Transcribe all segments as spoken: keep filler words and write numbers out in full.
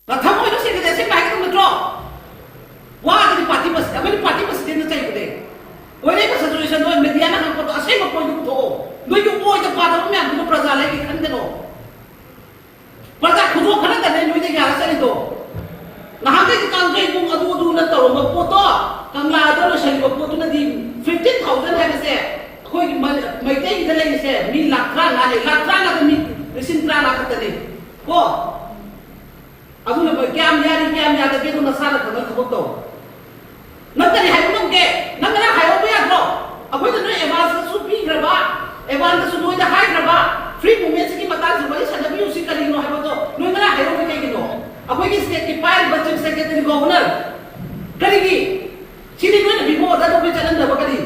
ꯊꯃꯣꯏꯗꯣ ꯁꯦꯡꯅ ꯑꯁꯦꯡꯕ ꯍꯥꯏꯒꯗꯕ ꯅꯠꯇ꯭ꯔꯣ? ꯋꯥꯗꯗꯤ ꯄꯥꯔꯇꯤ ꯄ꯭ꯔꯁꯤꯗꯦꯟ, ꯑꯩꯈꯣꯏꯗꯤ ꯄꯥꯔꯇꯤ ꯄ꯭ꯔꯁꯤꯗꯦꯟꯗ ꯆꯩꯕꯅꯦ꯫ ꯑꯣꯏꯔꯛꯏꯕ ꯁꯤꯆꯨꯋꯦꯁꯟꯗꯣ ꯃꯦꯗꯤꯌꯥꯅ ꯈꯪꯕꯗꯣ ꯑꯁꯦꯡꯕ ꯄꯣꯏꯟꯗꯨ ꯄꯨꯊꯣꯛꯑꯣ꯫ ꯅꯣꯏꯒꯤ ꯑꯣꯏꯗ ꯄꯥꯗꯕ ꯃꯌꯥꯝꯗꯨꯅ ꯄ꯭ꯔꯖꯥ ꯂꯩꯒꯦ ꯈꯟꯒꯅꯣ꯫ ꯄ꯭ꯔꯖꯥ ꯈꯨꯗꯣꯡ ꯈꯔꯗꯅꯦ ꯅꯣꯏꯗ ꯌꯥꯔ ꯆꯠꯂꯤꯗꯣ꯫ ꯅꯍꯥꯟꯈꯩꯗꯤ ꯀꯥꯡꯖꯩꯕꯨꯡ ꯑꯗꯨ ꯑꯗꯨꯅ ꯇꯧꯔꯝꯕ ꯄꯣꯠꯇꯣ, ꯀꯪꯂꯥꯗ ꯂꯣꯏꯁꯤꯜꯂꯤꯕ ꯄꯣꯠꯇꯨꯅꯗꯤ ꯐꯤꯐꯇꯤꯟ ꯊꯥꯎꯖꯟ ꯍꯥꯏꯕꯁꯦ ꯑꯩꯈꯣꯏꯒꯤ ꯃ-, ꯃꯩꯇꯩꯒꯤꯗ ꯂꯩꯔꯤꯁꯦ ꯃꯤ ꯂꯥꯛ ꯇꯔꯥꯃꯉꯥꯅꯦ, ꯂꯥꯛ ꯇꯔꯥꯃꯉꯥꯗ ꯃꯤ ꯂꯤꯁꯤꯡ ꯇꯔꯥꯃꯉꯥ ꯈꯛꯇꯅꯦ ꯀꯣ꯫ ꯑꯗꯨꯅ ꯃꯣꯏ ꯀꯌꯥꯝ ꯌꯥꯔꯤ ꯀꯌꯥꯝ ꯌꯥꯗꯒꯦꯗꯣ ꯅꯁꯥꯅ ꯈꯪꯅ ꯊꯕꯛ ꯇꯧ꯫ ꯅꯪ ꯀꯔꯤ ꯍꯥꯏꯕ ꯉꯝꯒꯦ? ꯅꯪ ꯉꯔꯥꯡ ꯍꯥꯏꯍꯧꯕ ꯌꯥꯗ꯭ꯔꯣ? ꯑꯩꯈꯣꯏꯅ ꯅꯣꯏ ꯑꯦꯗꯚꯥꯟꯁꯇꯁꯨ ꯄꯤꯈ꯭ꯔꯕ, ꯑꯦꯗꯚꯥꯟꯁꯇꯁꯨ ꯅꯣꯏꯗ ꯍꯥꯏꯈ꯭ꯔꯕ, ꯐ꯭ꯔꯤ ꯃꯨꯚꯃꯦꯟꯁꯤꯒꯤ ꯃꯇꯥꯡꯁꯤ ꯋꯥꯔꯤ ꯁꯥꯟꯅꯕꯤꯔꯨꯁꯤ ꯀꯔꯤꯒꯤꯅꯣ ꯍꯥꯏꯕꯗꯣ ꯅꯣꯏ ꯉꯔꯥꯡ ꯍꯥꯏꯍꯧꯕ ꯀꯩꯒꯤꯅꯣ? ꯑꯩꯈꯣꯏꯒꯤ ꯁ꯭ꯇꯦꯠꯀꯤ ꯄꯥꯏꯔꯤꯕ ꯆꯤꯐ ꯁꯦꯀ꯭ꯔꯦꯇꯔꯤ ꯒꯣꯚꯔꯅꯔ ꯀꯔꯤꯒꯤ? ꯁꯤꯗꯤ ꯅꯣꯏꯅ ꯄꯤꯕ ꯑꯣꯔꯗꯔꯗꯣ ꯑꯩꯈꯣꯏ ꯆꯠꯍꯟꯗꯕ ꯀꯔꯤ?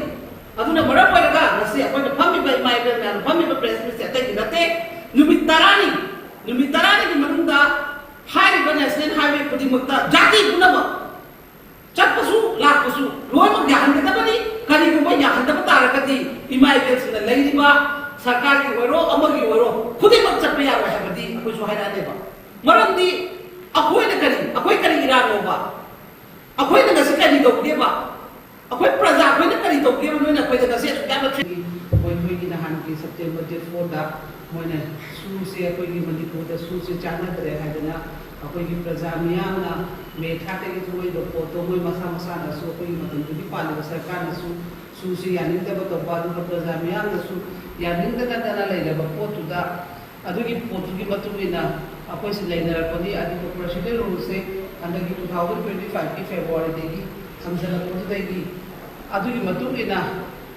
ꯑꯗꯨꯅ ꯃꯔꯝ ꯑꯣꯏꯔꯒ ꯉꯁꯤ ꯑꯩꯈꯣꯏꯅ ꯐꯝꯃꯤꯕ ꯏꯃꯥ ꯏꯕꯦꯜ ꯃꯌꯥꯝ, ꯐꯝꯃꯤꯕ ꯄ꯭ꯔꯦꯁ ꯃꯤꯠꯁꯦ ꯑꯇꯩꯒꯤ ꯅꯠꯇꯦ꯫ ꯅꯨꯃꯤꯠ ꯇꯔꯥꯅꯤ, ꯅꯨꯃꯤꯠ ꯇꯔꯥꯅꯤꯒꯤ ꯃꯅꯨꯡꯗ ꯍꯥꯏꯔꯤꯕ ꯅꯦꯁꯅꯦꯜ ꯍꯥꯏꯋꯦ ꯈꯨꯗꯤꯡꯃꯛꯇ ꯖꯥꯇꯤ ꯄꯨꯝꯅꯃꯛ ꯆꯠꯄꯁꯨ ꯂꯥꯛꯄꯁꯨ ꯂꯣꯏꯅꯃꯛ ꯌꯥꯍꯟꯒꯗꯕꯅꯤ꯫ ꯀꯔꯤꯒꯨꯝꯕ ꯌꯥꯍꯟꯗꯕ ꯇꯥꯔꯒꯗꯤ ꯏꯃꯥ ꯏꯕꯦꯜꯁꯤꯡꯅ ꯂꯩꯔꯤꯕ ꯁꯔꯀꯥꯔꯒꯤ ꯑꯣꯏꯔꯣ ꯑꯃꯒꯤ ꯑꯣꯏꯔꯣ ꯈꯨꯗꯤꯡꯃꯛ ꯆꯠꯄ ꯌꯥꯔꯣꯏ ꯍꯥꯏꯕꯗꯤ ꯑꯩꯈꯣꯏꯁꯨ ꯍꯥꯏꯔꯛꯑꯅꯦꯕ꯫ ꯃꯔꯝꯗꯤ ꯑꯩꯈꯣꯏꯅ ꯀꯔꯤ, ꯑꯩꯈꯣꯏ ꯀꯔꯤ ꯏꯔꯥꯡꯅꯣꯕ? ꯑꯩꯈꯣꯏꯅ ꯉꯁꯤ ꯀꯔꯤ ꯇꯧꯒꯦꯕ? ꯑꯩꯈꯣꯏ ꯄ꯭ꯔꯖꯥ ꯑꯩꯈꯣꯏꯅ ꯀꯔꯤ ꯇꯧꯒꯦꯕ? ꯅꯣꯏꯅ ꯑꯩꯈꯣꯏꯗ ꯉꯁꯤ ꯑꯁꯨꯛ ꯌꯥꯝꯅ ꯊ꯭ꯔꯦꯠ ꯃꯣꯏ, ꯑꯩꯈꯣꯏꯒꯤ ꯅꯍꯥꯟꯒꯤ ꯁꯦꯞꯇꯦꯝꯕꯔ ꯗꯦꯠ ꯐꯣꯔꯗ ꯃꯣꯏꯅ ꯁꯨꯁꯦ, ꯑꯩꯈꯣꯏꯒꯤ ꯃꯅꯤꯄꯨꯔꯗ ꯁꯨꯁꯦ ꯆꯥꯟꯅꯗ꯭ꯔꯦ ꯍꯥꯏꯗꯅ ꯑꯩꯈꯣꯏꯒꯤ ꯄ꯭ꯔꯖꯥ ꯃꯤꯌꯥꯝꯅ ꯃꯦ ꯊꯥꯔꯠꯇꯒꯤ ꯊꯣꯛꯂꯛꯏꯕ ꯄꯣꯠꯇꯣ ꯃꯣꯏ ꯃꯁꯥ ꯃꯁꯥꯅꯁꯨ, ꯑꯩꯈꯣꯏꯒꯤ ꯃꯇꯝꯗꯨꯒꯤ ꯄꯥꯜꯂꯤꯕ ꯁꯔꯀꯥꯔꯅꯁꯨ ꯁꯨꯁꯦ ꯌꯥꯅꯤꯡꯗꯕ ꯇꯧꯕ, ꯑꯗꯨꯒ ꯄ꯭ꯔꯖꯥ ꯃꯤꯌꯥꯝꯅꯁꯨ ꯌꯥꯅꯤꯡꯗꯅꯗꯅ ꯂꯩꯔꯕ ꯄꯣꯠꯇꯨꯗ ꯑꯗꯨꯒꯤ ꯄꯣꯠꯇꯨꯒꯤ ꯃꯇꯨꯡ ꯏꯟꯅ ꯑꯩꯈꯣꯏꯁꯤ ꯂꯩꯅꯔꯛꯄꯅꯤ꯫ ꯑꯗꯨꯒ ꯄ꯭ꯔꯁꯤꯗꯦꯟ ꯔꯨꯜꯁꯦ ꯍꯟꯗꯛꯀꯤ ꯇꯨ ꯊꯥꯎꯖꯟ ꯇ꯭ꯋꯦꯟꯇꯤ ꯐꯥꯏꯚꯀꯤ ꯐꯦꯕ꯭ꯔꯨꯋꯥꯔꯤꯗꯒꯤ ꯊꯝꯖꯤꯜꯂꯛꯄꯗꯨꯗꯒꯤ ꯑꯗꯨꯒꯤ ꯃꯇꯨꯡ ꯏꯟꯅ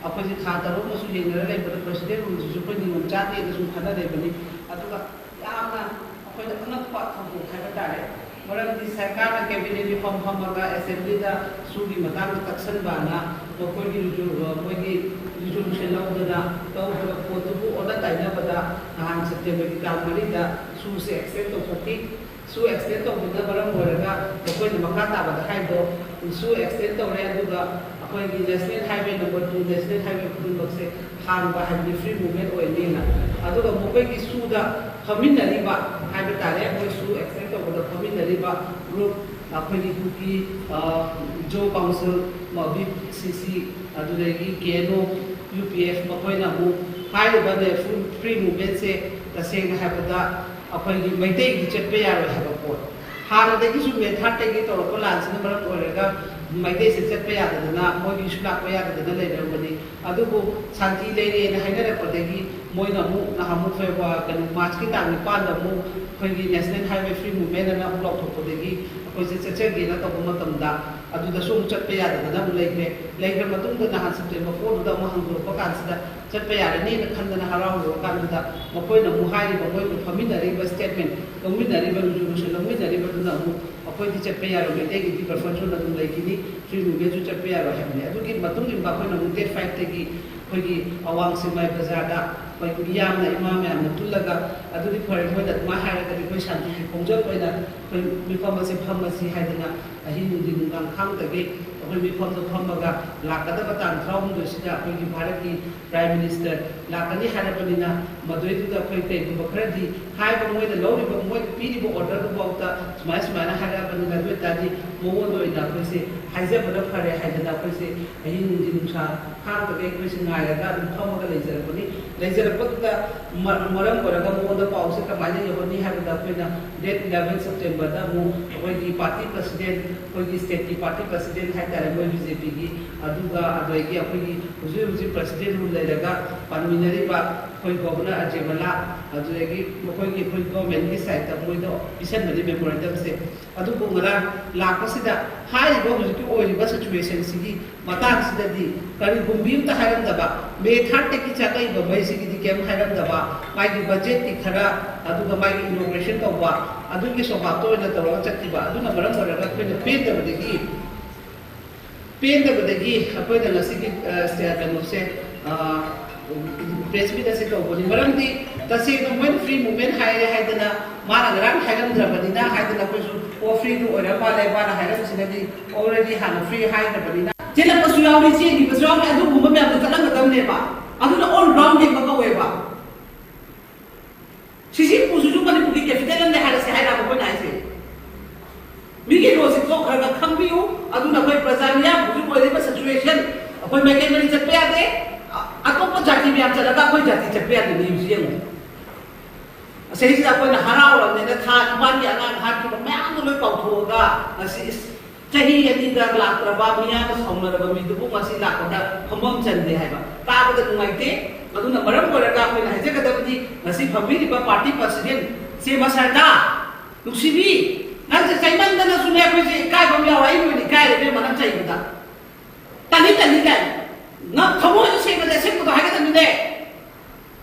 ꯑꯩꯈꯣꯏꯁꯦ ꯊꯥ ꯇꯔꯨꯛ ꯑꯃꯁꯨ ꯌꯦꯡꯅꯔ ꯂꯩꯕꯗ ꯄ꯭ꯔꯁꯤꯗꯦꯟ ꯔꯨꯜꯁꯤꯁꯨ ꯑꯩꯈꯣꯏ ꯅꯤꯌꯣꯝ ꯆꯥꯗꯦꯅ ꯁꯨꯝ ꯈꯟꯅ ꯂꯩꯕꯅꯤ꯫ ꯑꯗꯨꯒ ꯌꯥꯝꯅ ꯑꯩꯈꯣꯏꯗ ꯑꯉꯛꯄ ꯊꯧꯗꯣꯛ ꯍꯥꯏꯕ ꯇꯥꯔꯦ꯫ ꯃꯔꯝꯗꯤ ꯁꯔꯀꯥꯔꯅ ꯀꯦꯕꯤꯅꯦꯠ ꯃꯤꯐꯝ ꯐꯝꯃꯒ ꯑꯦꯁꯦꯝꯕ꯭ꯂꯤꯗ ꯁꯨꯒꯤ ꯃꯇꯥꯡꯗ ꯇꯛꯁꯟꯕꯅ ꯃꯈꯣꯏꯒꯤ ꯔꯤꯖꯣ-, ꯃꯣꯏꯒꯤ ꯔꯤꯖꯣꯂꯨꯁꯟ ꯂꯧꯗꯅ ꯇꯧꯈꯤꯕ ꯄꯣꯠꯇꯨꯕꯨ ꯑꯣꯟꯅ ꯇꯩꯅꯕꯗ ꯅꯍꯥꯟ ꯁꯦꯞꯇꯦꯝꯕꯔꯒꯤ ꯇꯥꯡ ꯃꯔꯤꯗ ꯁꯨꯁꯦ ꯑꯦꯛꯁꯇꯦꯟ ꯇꯧꯊꯣꯛꯈꯤ꯫ ꯁꯨ ꯑꯦꯛꯁꯇꯦꯟ ꯇꯧꯕꯅ ꯃꯔꯝ ꯑꯣꯏꯔꯒ ꯃꯈꯣꯏꯅ ꯃꯈꯥ ꯇꯥꯕꯗ ꯍꯥꯏꯗꯣ ꯁꯨ ꯑꯦꯛꯁꯇꯦꯟ ꯇꯧꯔꯦ, ꯑꯗꯨꯒ ꯑꯩꯈꯣꯏꯒꯤ national highway number two, national highway ꯈꯨꯗꯤꯡꯃꯛꯁꯦ ꯍꯥꯡꯕ ꯍꯥꯏꯕꯗꯤ ꯐ꯭ꯔꯤ ꯃꯨꯚꯃꯦꯟ ꯑꯣꯏꯅꯤꯅ꯫ ꯑꯗꯨꯒ ꯃꯈꯣꯏꯒꯤ ꯁꯨꯗ ꯐꯝꯃꯤꯟꯅꯔꯤꯕ ꯍꯥꯏꯕ ꯇꯥꯔꯦ, ꯃꯣꯏꯁꯨ ꯑꯦꯛꯁꯄ꯭ꯂꯦꯟ ꯇꯧꯕꯗ ꯐꯝꯃꯤꯟꯅꯔꯤꯕ ꯒ꯭ꯔꯨꯞ, ꯑꯩꯈꯣꯏꯒꯤ ꯀꯨꯀꯤ ꯖꯣ ꯀꯥꯎꯟꯁꯤꯜ, ꯕꯤ ꯁꯤ ꯁꯤ, ꯑꯗꯨꯗꯒꯤ ꯀꯦ N O, U P F, ꯃꯈꯣꯏꯅ ꯑꯃꯨꯛ ꯍꯥꯏꯔꯤꯕ ꯐ꯭ꯔꯤ ꯃꯨꯚꯃꯦꯟꯁꯦ ꯇꯁꯦꯡꯅ ꯍꯥꯏꯕꯗ ꯑꯩꯈꯣꯏꯒꯤ ꯃꯩꯇꯩꯒꯤ ꯆꯠꯄ ꯌꯥꯔꯣꯏ ꯍꯥꯏꯕ ꯄꯣꯠ, ꯍꯥꯟꯅꯗꯒꯤꯁꯨ ꯃꯦ ꯊꯥꯔꯠꯇꯒꯤ ꯇꯧꯔꯛꯄ ꯂꯥꯟꯁꯤꯅ ꯃꯔꯝ ꯑꯣꯏꯔꯒ ꯃꯩꯇꯩꯁꯦ ꯆꯠꯄ ꯌꯥꯗꯗꯅ, ꯃꯣꯏꯒꯤꯁꯨ ꯂꯥꯛꯄ ꯌꯥꯗꯗꯅ ꯂꯩꯅꯔꯝꯕꯅꯤ꯫ ꯑꯗꯨꯕꯨ ꯁꯥꯟꯇꯤ ꯂꯩꯔꯦꯅ ꯍꯥꯏꯅꯔꯛꯄꯗꯒꯤ ꯃꯣꯏꯅ ꯑꯃꯨꯛ ꯅꯍꯥꯟꯃꯨꯛ ꯐꯦꯕ꯭ꯔꯨꯋꯥ-, ꯀꯩꯅꯣ, ꯃꯥꯔꯆꯀꯤ ꯇꯥꯡ ꯅꯤꯄꯥꯟꯗ ꯑꯃꯨꯛ ꯑꯩꯈꯣꯏꯒꯤ ꯅꯦꯁꯅꯦꯜ ꯍꯥꯏꯋꯦ ꯐ꯭ꯔꯤ ꯃꯨꯚꯃꯦꯟ ꯑꯅ ꯑꯃꯨꯛ ꯂꯥꯎꯊꯣꯛꯄꯗꯒꯤ ꯑꯩꯈꯣꯏꯁꯦ ꯆꯠꯆꯒꯦꯅ ꯇꯧꯕ ꯃꯇꯝꯗ ꯑꯗꯨꯗꯁꯨ ꯑꯃꯨꯛ ꯆꯠꯄ ꯌꯥꯗꯗꯅ ꯑꯃꯨꯛ ꯂꯩꯈ꯭ꯔꯦ꯫ ꯂꯩꯈ꯭ꯔ ꯃꯇꯨꯡꯗ ꯅꯍꯥꯟ ꯁꯦꯞꯇꯦꯝꯕꯔ ꯐꯣꯔꯗꯨꯗ ꯑꯃꯨꯛ ꯍꯥꯡꯗꯣꯔꯛꯄ ꯀꯥꯟꯁꯤꯗ ꯆꯠꯄ ꯌꯥꯔꯅꯤꯅ ꯈꯟꯗꯅ ꯍꯔꯥꯎꯔꯨꯔ ꯀꯥꯟꯗꯨꯗ ꯃꯈꯣꯏꯅ ꯑꯃꯨꯛ ꯍꯥꯏꯔꯤꯕ, ꯃꯣꯏꯒ ꯐꯝꯃꯤꯟꯅꯔꯤꯕ ꯁ꯭ꯇꯦꯠꯃꯦꯟ ꯂꯧꯃꯤꯟꯅꯔꯤꯕ, ꯔꯤꯖꯣꯂꯨꯁꯟ ꯂꯧꯃꯤꯟꯅꯔꯤꯕꯗꯨꯅ ꯑꯃꯨꯛ ꯑꯩꯈꯣꯏꯗꯤ ꯆꯠꯄ ꯌꯥꯔꯣꯏ, ꯃꯩꯇꯩꯒꯤꯗꯤ ꯕꯐꯔ ꯖꯣꯟ ꯑꯗꯨꯝ ꯂꯩꯈꯤꯅꯤ, ꯐ꯭ꯔꯤ ꯃꯨꯚꯃꯦꯟꯁꯨ ꯆꯠꯄ ꯌꯥꯔꯣꯏ ꯍꯥꯏꯕꯅꯤ꯫ ꯑꯗꯨꯒꯤ ꯃꯇꯨꯡ ꯏꯟꯕ ꯑꯩꯈꯣꯏꯅ ꯑꯃꯨꯛ ꯗꯦꯠ ꯐꯥꯏꯚꯇꯒꯤ ꯑꯩꯈꯣꯏꯒꯤ ꯑꯋꯥꯡ ꯁꯦꯛꯃꯥꯏ ꯕꯖꯥꯔꯗ ꯑꯩꯈꯣꯏ ꯃꯤꯌꯥꯝꯅ, ꯏꯃꯥ ꯃꯌꯥꯝꯅ ꯄꯨꯜꯂꯒ ꯑꯗꯨꯗꯤ ꯐꯔꯦ, ꯃꯣꯏꯅ ꯑꯗꯨꯃꯥꯏꯅ ꯍꯥꯏꯔꯒꯗꯤ ꯑꯩꯈꯣꯏ ꯁꯥꯟꯇꯤꯒꯤ ꯈꯣꯡꯖꯪ ꯑꯣꯏꯅ ꯑꯩꯈꯣꯏ ꯃꯤꯐꯝ ꯑꯁꯦ ꯐꯝꯃꯁꯤ ꯍꯥꯏꯗꯅ ꯑꯍꯤꯡ ꯅꯨꯡꯊꯤꯟ ꯅꯨꯡꯗꯥꯡ ꯈꯥꯡꯗꯒꯩ ꯑꯩꯈꯣꯏ ꯃꯤꯐꯝꯗ ꯐꯝꯃꯒ ꯂꯥꯛꯀꯗꯕ ꯇꯥꯡ ꯇꯔꯥꯍꯨꯝꯗꯣꯏꯁꯤꯗ ꯑꯩꯈꯣꯏꯒꯤ ꯚꯥꯔꯠꯀꯤ ꯄ꯭ꯔꯥꯏꯝ ꯃꯤꯅꯤꯁꯇꯔ ꯂꯥꯛꯀꯅꯤ ꯍꯥꯏꯔꯕꯅꯤꯅ, ꯃꯗꯨꯏꯗꯨꯗ ꯑꯩꯈꯣꯏ ꯀꯩꯒꯨꯝꯕ ꯈꯔꯗꯤ ꯍꯥꯏꯕ, ꯃꯣꯏꯅ ꯂꯧꯔꯤꯕ, ꯃꯣꯏꯅ ꯄꯤꯔꯤꯕ ꯑꯣꯔꯗꯔꯗꯨꯐꯥꯎꯗ ꯁꯨꯃꯥꯏ ꯁꯨꯃꯥꯏꯅ ꯍꯥꯏꯔꯛꯑꯕꯅꯤꯅ, ꯑꯗꯨ ꯑꯣꯏꯇꯥꯔꯗꯤ ꯃꯉꯣꯟꯗ ꯑꯣꯏꯅ ꯑꯩꯈꯣꯏꯁꯦ ꯍꯥꯏꯖꯕꯅ ꯐꯔꯦ ꯍꯥꯏꯗꯅ ꯑꯩꯈꯣꯏꯁꯦ ꯑꯍꯤꯡ ꯅꯨꯡꯊꯤꯟ ꯅꯨꯡꯁꯥ ꯈꯥꯡꯗꯒꯩ ꯑꯩꯈꯣꯏꯁꯦ ꯉꯥꯏꯔꯒ ꯑꯗꯨꯝ ꯐꯝꯃꯒ ꯂꯩꯖꯔꯛꯄꯅꯤ꯫ ꯂꯩꯖꯔꯛꯄꯗꯨꯗ ꯃ-, ꯃꯔꯝ ꯑꯣꯏꯔꯒ ꯃꯉꯣꯟꯗ ꯄꯥꯎꯁꯦ ꯀꯃꯥꯏꯅ ꯌꯧꯍꯟꯅꯤ ꯍꯥꯏꯕꯗ, ꯑꯩꯈꯣꯏꯅ ꯗꯦꯠ ꯏꯂꯦꯚꯦꯟ ꯁꯦꯞꯇꯦꯝꯕꯔꯗ ꯑꯃꯨꯛ ꯑꯩꯈꯣꯏꯒꯤ ꯄꯥꯔꯇꯤ ꯄ꯭ꯔꯁꯤꯗꯦꯟ, ꯑꯩꯈꯣꯏꯒꯤ ꯁ꯭ꯇꯦꯠꯀꯤ ꯄꯥꯔꯇꯤ ꯄ꯭ꯔꯁꯤꯗꯦꯟ ꯍꯥꯏꯇꯥꯔꯦ, ꯃꯣꯏ ꯕꯤ ꯖꯦ ꯄꯤꯒꯤ, ꯑꯗꯨꯒ ꯑꯗꯒꯤ ꯑꯩꯈꯣꯏꯒꯤ ꯍꯧꯖꯤꯛ ꯍꯧꯖꯤꯛ ꯄ꯭ꯔꯁꯤꯗꯦꯟ ꯔꯨꯜ ꯂꯩꯔꯒ ꯄꯥꯟꯃꯤꯟꯅꯔꯤꯕ ꯑꯩꯈꯣꯏ ꯒꯣꯕꯔꯅꯔ ꯑꯖꯦ ꯃꯂꯥ, ꯑꯗꯨꯗꯒꯤ ꯃꯈꯣꯏꯒꯤ, ꯑꯩꯈꯣꯏ ꯒꯣꯔꯃꯦꯟꯒꯤ ꯁꯥꯏꯠꯇ ꯃꯣꯏꯗ ꯄꯤꯁꯟꯕꯅꯤ ꯃꯦꯃꯣꯔꯦꯟꯗꯝꯁꯦ꯫ ꯑꯗꯨꯕꯨ ꯉꯔꯥꯡ ꯂꯥꯛꯄꯁꯤꯗ ꯍꯥꯏꯔꯤꯕ ꯍꯧꯖꯤꯛꯀꯤ ꯑꯣꯏꯔꯤꯕ ꯁꯤꯆꯨꯋꯦꯁꯟꯁꯤꯒꯤ ꯃꯇꯥꯡꯁꯤꯗꯗꯤ ꯀꯔꯤꯒꯨꯝꯕꯤ ꯑꯝꯇ ꯍꯥꯏꯔꯝꯗꯕ, ꯃꯦ ꯊꯥꯔꯠꯇꯒꯤ ꯆꯥꯛꯂꯛꯏꯕ ꯃꯩꯁꯤꯒꯤꯗꯤ ꯀꯩꯝ ꯍꯥꯏꯔꯝꯗꯕ, ꯃꯥꯒꯤ ꯕꯖꯦꯠꯀꯤ ꯈꯔ, ꯑꯗꯨꯒ ꯃꯥꯒꯤ ꯏꯅꯣꯒ꯭ꯔꯦꯁꯟ ꯇꯧꯕ, ꯑꯗꯨꯒꯤ ꯁꯣꯕꯥꯞꯇ ꯑꯣꯏꯅ ꯇꯧꯔꯒ ꯆꯠꯈꯤꯕ, ꯑꯗꯨꯅ ꯃꯔꯝ ꯑꯣꯏꯔꯒ ꯑꯩꯈꯣꯏꯅ ꯄꯦꯟꯗꯕꯗꯒꯤ, ꯄꯦꯟꯗꯕꯗꯒꯤ ꯑꯩꯈꯣꯏꯅ ꯉꯁꯤꯒꯤ, ꯑ, ꯁꯦ-, ꯀꯩꯅꯣꯁꯦ, ꯑ, ꯄ꯭ꯔꯦꯁ ꯃꯤꯠ ꯑꯁꯤ ꯇꯧꯕꯅꯤ꯫ ꯃꯔꯝꯗꯤ ꯇꯁꯦꯡꯅ ꯃꯣꯏꯅ ꯐ꯭ꯔꯤ ꯃꯨꯚꯃꯦꯟ ꯍꯥꯏꯔꯦ ꯍꯥꯏꯗꯅ, ꯃꯥꯅ ꯉꯔꯥꯡ ꯍꯥꯏꯔꯝꯗ꯭ꯔꯕꯅꯤꯅ ꯍꯥꯏꯗꯅ ꯑꯩꯈꯣꯏꯁꯨ, "ꯑꯣ, ꯐ꯭ꯔꯤꯗꯨ ꯑꯣꯏꯔ ꯃꯥꯜꯂꯦ ꯃꯥꯅ ꯍꯥꯏꯔꯝꯃꯤꯁꯤꯅꯗꯤ, already ꯍꯥꯟꯅ ꯐ꯭ꯔꯤ ꯍꯥꯏꯈ꯭ꯔꯕꯅꯤꯅ", ꯆꯦꯜꯂꯛꯄꯁꯨ ꯌꯥꯎꯔꯤ, ꯆꯦꯟꯈꯤꯕꯁꯨ ꯌꯥꯎꯔꯤ, ꯑꯗꯨꯒꯨꯝꯕ ꯃꯌꯥꯝꯗꯣ ꯆꯠꯍꯟꯒꯗꯕꯅꯦꯕ꯫ ꯑꯗꯨꯅ ꯑꯣꯜ ꯔꯥꯎꯟ ꯌꯦꯡꯕ ꯀꯧꯋꯦꯕ꯫ ꯁꯤꯁꯤ ꯑꯇꯣꯞꯄ ꯖꯥꯇꯤ ꯃꯌꯥꯝ ꯆꯠꯂꯒ ꯑꯩꯈꯣꯏ ꯖꯥꯇꯤ ꯆꯠꯄ ꯌꯥꯗꯦ, ꯅ꯭ꯌꯨꯁ ꯌꯦꯡꯉꯨ꯫ ꯑꯁꯤꯁꯤꯗ ꯑꯩꯈꯣꯏꯅ ꯍꯔꯥꯎꯔꯕꯅꯤꯅ ꯊꯥ ꯅꯤꯄꯥꯟꯒꯤ ꯑꯉꯥꯡ ꯍꯥꯠꯈꯤꯕ ꯃꯌꯥꯝꯗꯣ ꯂꯣꯏ ꯀꯥꯎꯊꯣꯛꯑꯒ ꯉꯁꯤ ꯏꯁ-, ꯆꯍꯤ ꯑꯅꯤꯗ ꯂꯥꯛꯇ꯭ꯔꯕ, ꯃꯤꯌꯥꯝꯅ ꯁꯥꯎꯅꯔꯕ ꯃꯤꯗꯨꯕꯨ ꯉꯁꯤ ꯂꯥꯛꯄꯗ ꯐꯝꯐꯝ ꯆꯟꯗꯦ ꯍꯥꯏꯕ ꯇꯥꯕꯗ ꯅꯨꯡꯉꯥꯏꯇꯦ꯫ ꯑꯗꯨꯅ ꯃꯔꯝ ꯑꯣꯏꯔꯒ ꯑꯩꯈꯣꯏꯅ ꯍꯥꯏꯖꯒꯗꯕꯗꯤ, ꯉꯁꯤ ꯐꯝꯕꯤꯔꯤꯕ ꯄꯥꯔꯇꯤ ꯄ꯭ꯔꯁꯤꯗꯦꯟ ꯁꯦꯝꯕ ꯁꯔꯗꯥ, ꯅꯨꯡꯁꯤꯕꯤ, ꯅꯪꯁꯦ ꯆꯩꯃꯟꯗꯅꯁꯨꯅꯦ ꯑꯩꯈꯣꯏꯁꯦ ꯏꯀꯥꯏꯕ ꯑꯃ ꯌꯥꯎꯔꯦ꯫ ꯑꯩ ꯂꯣꯏꯅ ꯏꯀꯥꯏꯔꯦ ꯏꯕꯦꯝꯃ, ꯅꯪ ꯆꯩꯕꯗ꯫ ꯇꯜꯂꯤ, ꯇꯜꯂꯤ ꯀꯥꯏꯅ꯫ ꯅꯪ ꯊꯃꯣꯏꯗꯣ ꯁꯦꯡꯅꯗꯤ ꯑꯁꯦꯡꯕꯗꯣ ꯍꯥꯏꯒꯗꯕꯅꯤꯅꯦ꯫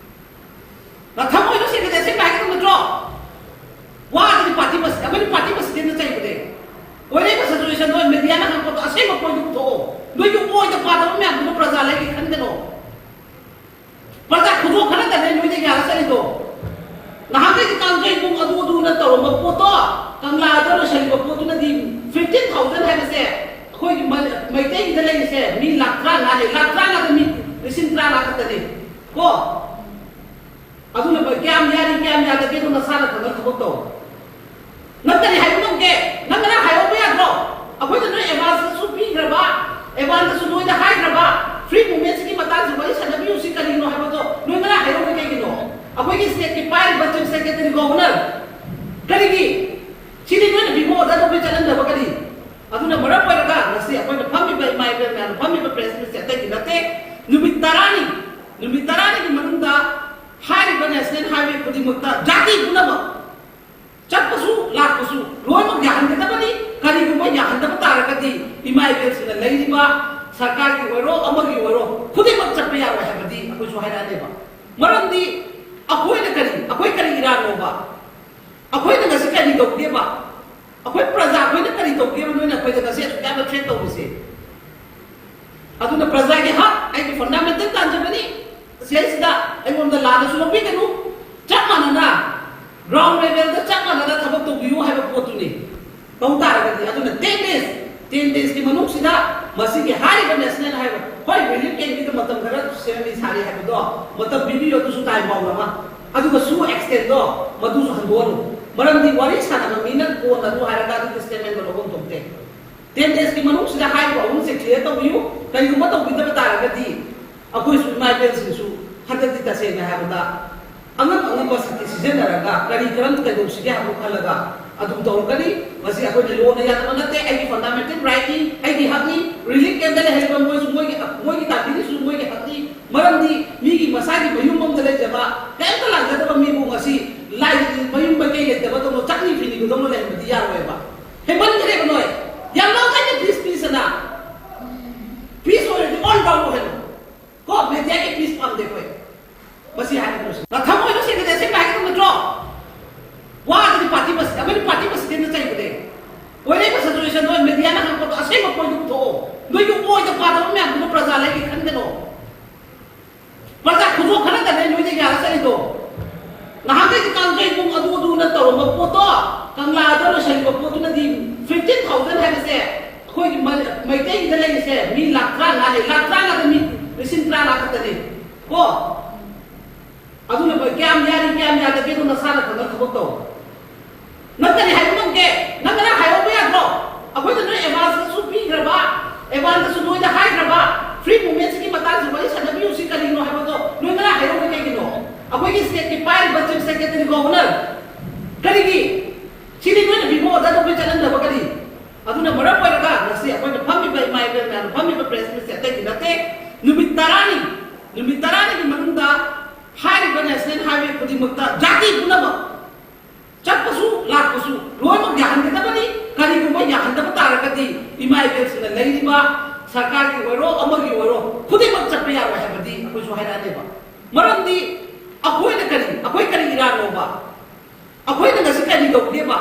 ꯅꯪ ꯊꯃꯣꯏꯗꯣ ꯁꯦꯡꯅꯗꯤ ꯑꯁꯦꯡꯕ ꯍꯥꯏꯒꯗꯕ ꯅꯠꯇ꯭ꯔꯣ? ꯋꯥꯗꯗꯤ ꯄꯥꯔꯇꯤ ꯃꯁꯤꯗꯤ, ꯑꯩꯈꯣꯏꯗꯤ ꯄꯥꯔꯇꯤ ꯃꯁꯤꯗꯤ ꯑꯃ ꯆꯩꯕꯅꯦ꯫ ꯑꯣꯏꯔꯛꯏꯕ ꯁꯤꯆꯨꯋꯦꯁꯟꯗꯣ ꯃꯦꯗꯤꯌꯥꯅ ꯈꯪꯕꯗꯣ ꯑꯁꯦꯡꯕ ꯄꯣꯏꯟꯗꯨ ꯄꯨꯊꯣꯛꯑꯣ꯫ ꯅꯣꯏꯒꯤ ꯑꯣꯏꯗ ꯄꯥꯗꯕ ꯃꯌꯥꯝꯗꯨꯕꯨ ꯄ꯭ꯔꯖꯥ ꯂꯩꯒꯦ ꯈꯟꯒꯅꯣ꯫ ꯄ꯭ꯔꯖꯥ ꯈꯨꯗꯣꯡ ꯈꯔ ꯇꯧꯔꯦ ꯅꯣꯏꯗ ꯌꯥꯔ ꯆꯠꯂꯤꯗꯣ꯫ ꯅꯍꯥꯟꯈꯩꯗꯤ ꯀꯥꯡꯖꯩꯕꯨꯡ ꯑꯗꯨ ꯑꯗꯨꯅ ꯇꯧꯔꯝꯕ ꯄꯣꯠꯇꯣ, ꯀꯪꯂꯥꯗ ꯂꯣꯏꯁꯤꯜꯂꯤꯕ ꯄꯣꯠꯇꯨꯅꯗꯤ ꯐꯤꯐꯇꯤꯟ ꯊꯥꯎꯖꯟ ꯍꯥꯏꯕꯁꯦ ꯑꯩꯈꯣꯏꯒꯤ ꯃ-, ꯃꯩꯇꯩꯒꯤꯗ ꯂꯩꯔꯤꯁꯦ ꯃꯤ ꯂꯥꯈ ꯇꯔꯥꯃꯉꯥꯅꯦ, ꯂꯥꯈ ꯇꯔꯥꯃꯉꯥꯗ ꯃꯤ ꯂꯤꯁꯤꯡ ꯇꯔꯥꯃꯉꯥ ꯈꯛꯇꯅꯦ ꯀꯣ꯫ ꯑꯗꯨꯅ ꯃꯣꯏ ꯀꯌꯥꯝ ꯌꯥꯔꯤ, ꯀꯌꯥꯝ ꯌꯥꯗꯒꯦꯗꯣ ꯅꯁꯥꯅ ꯈꯪꯅ ꯊꯕꯛ ꯇꯧ꯫ ꯅꯪ ꯀꯔꯤ ꯍꯥꯏꯕ ꯉꯝꯒꯦ? ꯅꯪ ꯉꯔꯥꯡ ꯍꯥꯏꯍꯧꯕ ꯌꯥꯗ꯭ꯔꯣ? ꯑꯩꯈꯣꯏꯅ ꯅꯣꯏ ꯑꯦꯗꯚꯥꯟꯁꯇꯁꯨ ꯄꯤꯈ꯭ꯔꯕ, ꯑꯦꯗꯚꯥꯟꯁꯇꯁꯨ ꯅꯣꯏꯗ ꯍꯥꯏꯈ꯭ꯔꯕ, ꯐ꯭ꯔꯤ ꯃꯨꯚꯃꯦꯟꯠꯁꯤꯒꯤ ꯃꯇꯥꯡꯁꯤ ꯋꯥꯔꯤ ꯁꯥꯟꯅꯕꯤꯌꯨꯁꯤ ꯀꯔꯤꯅꯣ ꯍꯥꯏꯕꯗꯣ ꯅꯣꯏ ꯉꯔꯥꯡ ꯍꯥꯏꯍꯧꯕ ꯀꯩꯒꯤꯅꯣ? ꯑꯩꯈꯣꯏꯒꯤ ꯁ꯭ꯇꯦꯠꯀꯤ ꯄꯥꯏꯔꯤꯕ ꯆꯤꯐ ꯁꯦꯀ꯭ꯔꯦꯇꯔꯤ, ꯒꯣꯚꯔꯅꯔ ꯀꯔꯤꯒꯤ? ꯁꯤꯗꯤ ꯅꯣꯏꯅ ꯄꯤꯕ ꯑꯣꯔꯗꯔꯗꯣ ꯑꯩꯈꯣꯏ ꯆꯠꯍꯟꯗꯕ ꯀꯔꯤ? ꯑꯗꯨꯅ ꯃꯔꯝ ꯑꯣꯏꯔꯒ ꯉꯁꯤ ꯑꯩꯈꯣꯏꯅ ꯐꯝꯃꯤꯕ ꯏꯃꯥ ꯏꯕꯦꯜ ꯃꯌꯥꯝꯅ ꯐꯝꯃꯤꯕ ꯄ꯭ꯔꯦꯁ ꯃꯤꯠꯁꯦ ꯑꯇꯩꯒꯤ ꯅꯠꯇꯦ꯫ ꯅꯨꯃꯤꯠ ꯇꯔꯥꯅꯤ, ꯅꯨꯃꯤꯠ ꯇꯔꯥꯅꯤꯒꯤ ꯃꯅꯨꯡꯗ ꯍꯥꯏꯔꯤꯕ ꯅꯦꯁꯅꯦꯜ ꯍꯥꯏꯋꯦ ꯈꯨꯗꯤꯡꯃꯛꯇ ꯖꯥꯇꯤ ꯄꯨꯝꯅꯃꯛ ꯆꯠꯄꯁꯨ ꯂꯥꯛꯄꯁꯨ ꯂꯣꯏꯅꯃꯛ ꯌꯥꯍꯟꯒꯗꯕꯅꯤ꯫ ꯀꯔꯤꯒꯨꯝꯕ ꯌꯥꯍꯟꯗꯕ ꯇꯥꯔꯒꯗꯤ ꯏꯃꯥ ꯏꯕꯦꯜꯁꯤꯡꯅ ꯂꯩꯔꯤꯕ ꯁꯔꯀꯥꯔꯒꯤ ꯑꯣꯏꯔꯣ ꯑꯃꯒꯤ ꯑꯣꯏꯔꯣ ꯈꯨꯗꯤꯡꯃꯛ ꯆꯠꯄ ꯌꯥꯔꯣꯏ ꯍꯥꯏꯕꯗꯤ ꯑꯩꯈꯣꯏꯁꯨ ꯍꯥꯏꯔꯛꯑꯅꯦꯕ꯫ ꯃꯔꯝꯗꯤ ꯑꯩꯈꯣꯏꯅ ꯀꯔꯤ, ꯑꯩꯈꯣꯏ ꯀꯔꯤ ꯏꯔꯥꯟꯅꯣꯕ? ꯑꯩꯈꯣꯏꯅ ꯉꯁꯤ ꯀꯔꯤ ꯇꯧꯒꯦꯕ? ꯑꯩꯈꯣꯏ ꯄ꯭ꯔꯖꯥ ꯑꯩꯈꯣꯏꯅ ꯀꯔꯤ ꯇꯧꯒꯦꯕ? ꯅꯣꯏꯅ ꯑꯩꯈꯣꯏꯗ ꯉꯁꯤ ꯑꯁꯨꯛ ꯌꯥꯝꯅ ꯊ꯭ꯔꯦꯠ ꯇꯧꯔꯤꯁꯦ? ꯑꯗꯨꯅ ꯄ꯭ꯔꯖꯥꯒꯤ ꯍꯛ, ꯑꯩꯒꯤ ꯐꯟꯗꯥꯃꯦꯟꯇꯦꯜ ꯇꯥꯟꯖꯕꯅꯤ꯫ ꯁꯤꯗꯩꯁꯤꯗ ꯑꯩꯉꯣꯟꯗ ꯂꯥꯟꯅꯁꯨ ꯂꯧꯕꯤꯒꯅꯨ꯫ ꯆꯞ ꯃꯥꯟꯅꯅ ꯒ꯭ꯔꯥꯎꯟ ꯂꯦꯚꯦꯜꯗ ꯆꯞ ꯃꯥꯟꯅꯅ ꯊꯕꯛ ꯇꯧꯕꯤꯌꯨ ꯍꯥꯏꯕ ꯄꯣꯠꯇꯨꯅꯤ꯫ ꯇꯧ ꯇꯥꯔꯒꯗꯤ ꯑꯗꯨꯅ ꯇꯦꯟ ꯗꯦꯖ, ꯇꯦꯟ ꯗꯦꯖꯀꯤ ꯃꯅꯨꯡꯁꯤꯗ ꯃꯁꯤꯒꯤ ꯍꯥꯏꯔꯤꯕ ꯅꯦꯁꯅꯦꯜ ꯍꯥꯏꯋꯦ, ꯍꯣꯏ, ꯔꯤꯂꯤꯐ ꯀꯦꯝꯞꯀꯤꯗ ꯃꯇꯝ ꯈꯔ ꯁꯦꯝꯃꯤ ꯁꯥꯔꯤ ꯍꯥꯏꯕꯗꯣ ꯃꯇꯝ ꯄꯤꯕꯤꯌꯨ, ꯑꯗꯨꯁꯨ ꯇꯥꯏꯝ ꯕꯥꯎꯟ ꯑꯃ, ꯑꯗꯨꯒ ꯁꯨ ꯑꯦꯛꯁꯇꯦꯟꯗꯣ ꯃꯗꯨꯁꯨ ꯍꯟꯗꯣꯛꯍꯜꯂꯨ꯫ ꯃꯔꯝꯗꯤ ꯋꯥꯔꯤ ꯁꯥꯟꯅꯕ ꯃꯤꯅ ꯀꯣꯟꯅ ꯑꯗꯨ ꯍꯥꯏꯔꯒ ꯑꯗꯨꯒꯤ ꯁ꯭ꯇꯦꯠꯃꯦꯟꯗꯣ ꯂꯧꯐꯝ ꯊꯣꯛꯇꯦ꯫ ꯇꯦꯟ ꯗꯦꯖꯀꯤ ꯃꯅꯨꯡꯁꯤꯗ ꯍꯥꯏꯔꯤꯕ ꯑꯍꯨꯝꯁꯦ ꯀ꯭ꯂꯤꯌꯥꯔ ꯇꯧꯕꯤꯌꯨ꯫ ꯀꯔꯤꯒꯨꯝꯕ ꯇꯧꯕꯤꯗꯕ ꯇꯥꯔꯒꯗꯤ ꯑꯩꯈꯣꯏꯁꯨ ꯏꯃꯥ ꯏꯕꯦꯜꯁꯤꯡꯁꯨ ꯍꯟꯗꯛꯇꯤ ꯇꯁꯦꯡꯅ ꯍꯥꯏꯔꯕꯗ ꯑꯉꯝ ꯑꯉꯝꯕ ꯁꯛꯇꯤ ꯁꯤꯖꯤꯟꯅꯔꯒ ꯀꯔꯤ ꯀꯔꯝ ꯀꯩꯗꯧꯁꯤꯒꯦ ꯍꯥꯏꯕꯗꯨ ꯈꯜꯂꯒ ꯑꯗꯨꯝ ꯇꯧꯔꯛꯀꯅꯤ꯫ ꯃꯁꯤ ꯑꯩꯈꯣꯏꯅ ꯂꯣꯟꯅ ꯌꯥꯗꯕ ꯅꯠꯇꯦ, ꯑꯩꯒꯤ ꯐꯟꯗꯥꯃꯦꯟꯇꯦꯜ ꯔꯥꯏꯠꯅꯤ, ꯑꯩꯒꯤ ꯍꯛꯅꯤ꯫ ꯔꯤꯂꯤꯐ ꯀꯦꯝꯗ ꯂꯩꯍꯜꯂꯤꯕ ꯃꯣꯏꯁꯨ ꯃꯣꯏꯒꯤ, ꯃꯣꯏꯒꯤ ꯇꯥꯕꯤꯔꯤꯁꯨ ꯃꯣꯏꯒꯤ ꯍꯛꯅꯤ꯫ ꯃꯔꯝꯗꯤ ꯃꯤꯒꯤ ꯃꯁꯥꯒꯤ ꯃꯌꯨꯝ ꯑꯃꯗ ꯂꯩꯖꯕ ꯀꯔꯤꯝꯇ ꯂꯥꯟꯖꯗꯕ ꯃꯤꯕꯨ ꯉꯁꯤ ꯂꯥꯏ ꯃꯌꯨꯝ ꯃꯀꯩ ꯂꯩꯇꯕꯗꯧꯅ ꯆꯥꯛꯅꯤ ꯐꯤꯅꯤꯕꯗꯧꯅ ꯂꯩꯍꯟꯕꯗꯤ ꯌꯥꯔꯣꯏꯕ꯫ ꯍꯦꯟꯃꯟꯈ꯭ꯔꯦꯕ ꯅꯣꯏ꯫ ꯌꯥꯝ ꯂꯥꯎꯖꯩꯅꯦ, ꯄ꯭ꯂꯤꯁ ꯄ꯭ꯂꯤꯁ ꯑꯅ꯫ ꯄ꯭ꯂꯤꯁ ꯑꯣꯏꯔꯗꯤ ꯑꯣꯟ ꯗꯥꯎꯟ ꯑꯣꯏꯍꯜꯂꯨ꯫ ꯀꯣ, ꯃꯦꯗꯤꯌꯥꯒꯤ ꯄ꯭ꯂꯤꯁ ꯄꯥꯝꯗꯦ ꯑꯩꯈꯣꯏ꯫ ꯃꯁꯤ ꯍꯥꯏꯒꯗꯧꯁꯤ ꯅꯊꯝ ꯑꯣꯏꯕ ꯁꯦꯀ꯭ꯔꯦꯇꯔꯤ ꯑꯁꯦꯡꯕ ꯍꯥꯏꯒꯗꯧ ꯅꯠꯇ꯭ꯔꯣ? ꯋꯥꯗꯨꯗꯤ ꯄꯥꯔꯇꯤ ꯃꯁꯤꯗ ꯑꯩꯈꯣꯏꯗꯤ ꯄꯥꯔꯇꯤ ꯃꯁꯤꯗ ꯆꯩꯕꯅꯦ꯫ ꯑꯣꯏꯔꯛꯏꯕ ꯁꯤꯆꯨꯋꯦꯁꯟꯗꯣ ꯃꯦꯗꯤꯌꯥꯅ ꯍꯪꯉꯛꯄꯗꯣ ꯑꯁꯦꯡꯕ ꯄꯣꯏꯟꯗꯨ ꯄꯨꯊꯣꯛꯑꯣ꯫ ꯅꯣꯏꯒꯤ ꯑꯣꯏꯗ ꯄꯥꯗꯕ ꯃꯌꯥꯝꯗꯨꯅ ꯄ꯭ꯔꯖꯥ ꯂꯩꯒꯦ ꯈꯟꯒꯅꯣ꯫ ꯄ꯭ꯔꯖꯥ ꯈꯨꯗꯣꯡ ꯈꯔꯗꯅꯦ ꯅꯣꯏꯅ ꯌꯥꯔ ꯆꯠꯂꯤꯗꯣ꯫ ꯅꯍꯥꯟꯈꯩꯗꯤ ꯀꯥꯡꯖꯩꯕꯨꯡ ꯑꯗꯨ ꯑꯗꯨꯅ ꯇꯧꯔꯝꯕ ꯄꯣꯠꯇꯣ, ꯀꯪꯂꯥꯗ ꯂꯣꯏꯁꯤꯟꯕ ꯄꯣꯠꯇꯨꯅꯗꯤ ꯐꯤꯐꯇꯤꯟ ꯊꯥꯎꯖꯟ ꯍꯥꯏꯕꯁꯦ ꯑꯩꯈꯣꯏꯒꯤ ꯃ-, ꯃꯩꯇꯩꯒꯤꯗ ꯂꯩꯔꯤꯁꯦ ꯃꯤ ꯂꯥꯛ ꯇꯔꯥꯃꯉꯥ ꯂꯩ, ꯂꯥꯛ ꯇꯔꯥꯃꯉꯥꯗ ꯃꯤ ꯂꯤꯁꯤꯡ ꯇꯔꯥꯃꯉꯥ ꯈꯛꯇꯅꯤ꯫ ꯀꯣ? ꯑꯗꯨꯅ ꯃꯣꯏ ꯀꯌꯥꯝ ꯌꯥꯔꯤ, ꯀꯌꯥꯝ ꯌꯥꯗꯒꯦꯗꯣ ꯅꯁꯥꯅ ꯈꯪꯅ ꯊꯕꯛ ꯇꯧ꯫ ꯅꯪ ꯀꯔꯤ ꯍꯥꯏꯕ ꯉꯝꯒꯦ? ꯅꯪ ꯉꯔꯥꯡ ꯍꯥꯏꯍꯧꯕ ꯌꯥꯗ꯭ꯔꯣ? ꯑꯩꯈꯣꯏꯗ ꯅꯣꯏ ꯑꯦꯗꯚꯥꯟꯁꯇꯁꯨ ꯄꯤꯈ꯭ꯔꯕ, ꯑꯦꯗꯚꯥꯟꯁꯇꯁꯨ ꯅꯣꯏꯗ ꯍꯥꯏꯈ꯭ꯔꯕ, ꯐ꯭ꯔꯤ ꯃꯨꯚꯃꯦꯟꯠꯁꯤꯒꯤ ꯃꯇꯥꯡꯁꯤ ꯋꯥꯔꯤ ꯁꯥꯟꯅꯕꯤꯌꯨꯁꯤ ꯀꯔꯤꯅꯣ ꯍꯥꯏꯕꯗꯣ ꯅꯣꯏ ꯉꯔꯥꯡ ꯍꯥꯏꯍꯧꯕ ꯀꯩꯒꯤꯅꯣ? ꯑꯩꯈꯣꯏꯒꯤ ꯁ꯭ꯇꯦꯠꯀꯤ ꯄꯥꯏꯔꯤꯕ ꯆꯤꯐ ꯁꯦꯀ꯭ꯔꯦꯇꯔꯤ ꯒꯣꯚꯔꯅꯔ ꯀꯔꯤꯒꯤ? ꯁꯤꯗꯤ ꯅꯣꯏꯅ ꯄꯤꯕ ꯑꯣꯔꯗꯔꯗꯣ ꯑꯩꯈꯣꯏ ꯆꯠꯍꯟꯗꯕ ꯀꯔꯤ? ꯑꯗꯨꯅ ꯃꯔꯝ ꯑꯣꯏꯔꯒ ꯉꯁꯤ ꯑꯩꯈꯣꯏꯅ ꯐꯝꯃꯤꯕ ꯏꯃꯥ ꯏꯕꯦꯜ ꯃꯌꯥꯝꯅ ꯐꯝꯃꯤꯕ ꯄ꯭ꯔꯦꯁ ꯃꯤꯠꯁꯦ ꯑꯇꯩꯒꯤ ꯅꯠꯇꯦ꯫ ꯅꯨꯃꯤꯠ ꯇꯔꯥꯅꯤ, ꯅꯨꯃꯤꯠ ꯇꯔꯥꯅꯤꯒꯤ ꯃꯅꯨꯡꯗ ꯍꯥꯏꯔꯤꯕ ꯅꯦꯁꯅꯦꯜ ꯍꯥꯏꯋꯦ ꯈꯨꯗꯤꯡꯃꯛꯇ ꯖꯥꯇꯤ ꯄꯨꯝꯅꯃꯛ ꯆꯠꯄꯁꯨ ꯂꯥꯛꯄꯁꯨ ꯂꯣꯏꯅꯃꯛ ꯌꯥꯍꯟꯒꯗꯕꯅꯤ꯫ ꯀꯔꯤꯒꯨꯝꯕ ꯌꯥꯍꯟꯗꯕ ꯇꯥꯔꯒꯗꯤ ꯏꯃꯥ ꯏꯕꯦꯜꯁꯤꯡꯅ ꯂꯩꯔꯤꯕ ꯁꯔꯀꯥꯔꯒꯤ ꯑꯣꯏꯔꯣ ꯑꯃꯒꯤ ꯑꯣꯏꯔꯣ ꯈꯨꯗꯤꯡꯃꯛ ꯆꯠꯄ ꯌꯥꯔꯣꯏ ꯍꯥꯏꯕꯗꯤ ꯑꯩꯈꯣꯏꯁꯨ ꯍꯥꯏꯔꯛꯑꯅꯦꯕ꯫ ꯃꯔꯝꯗꯤ ꯑꯩꯈꯣꯏꯅ ꯀꯔꯤ, ꯑꯩꯈꯣꯏ ꯀꯔꯤ ꯏꯔꯥꯡꯅꯣꯕ? ꯑꯩꯈꯣꯏꯅ ꯉꯁꯤ ꯀꯔꯤ ꯇꯧꯒꯦꯕ?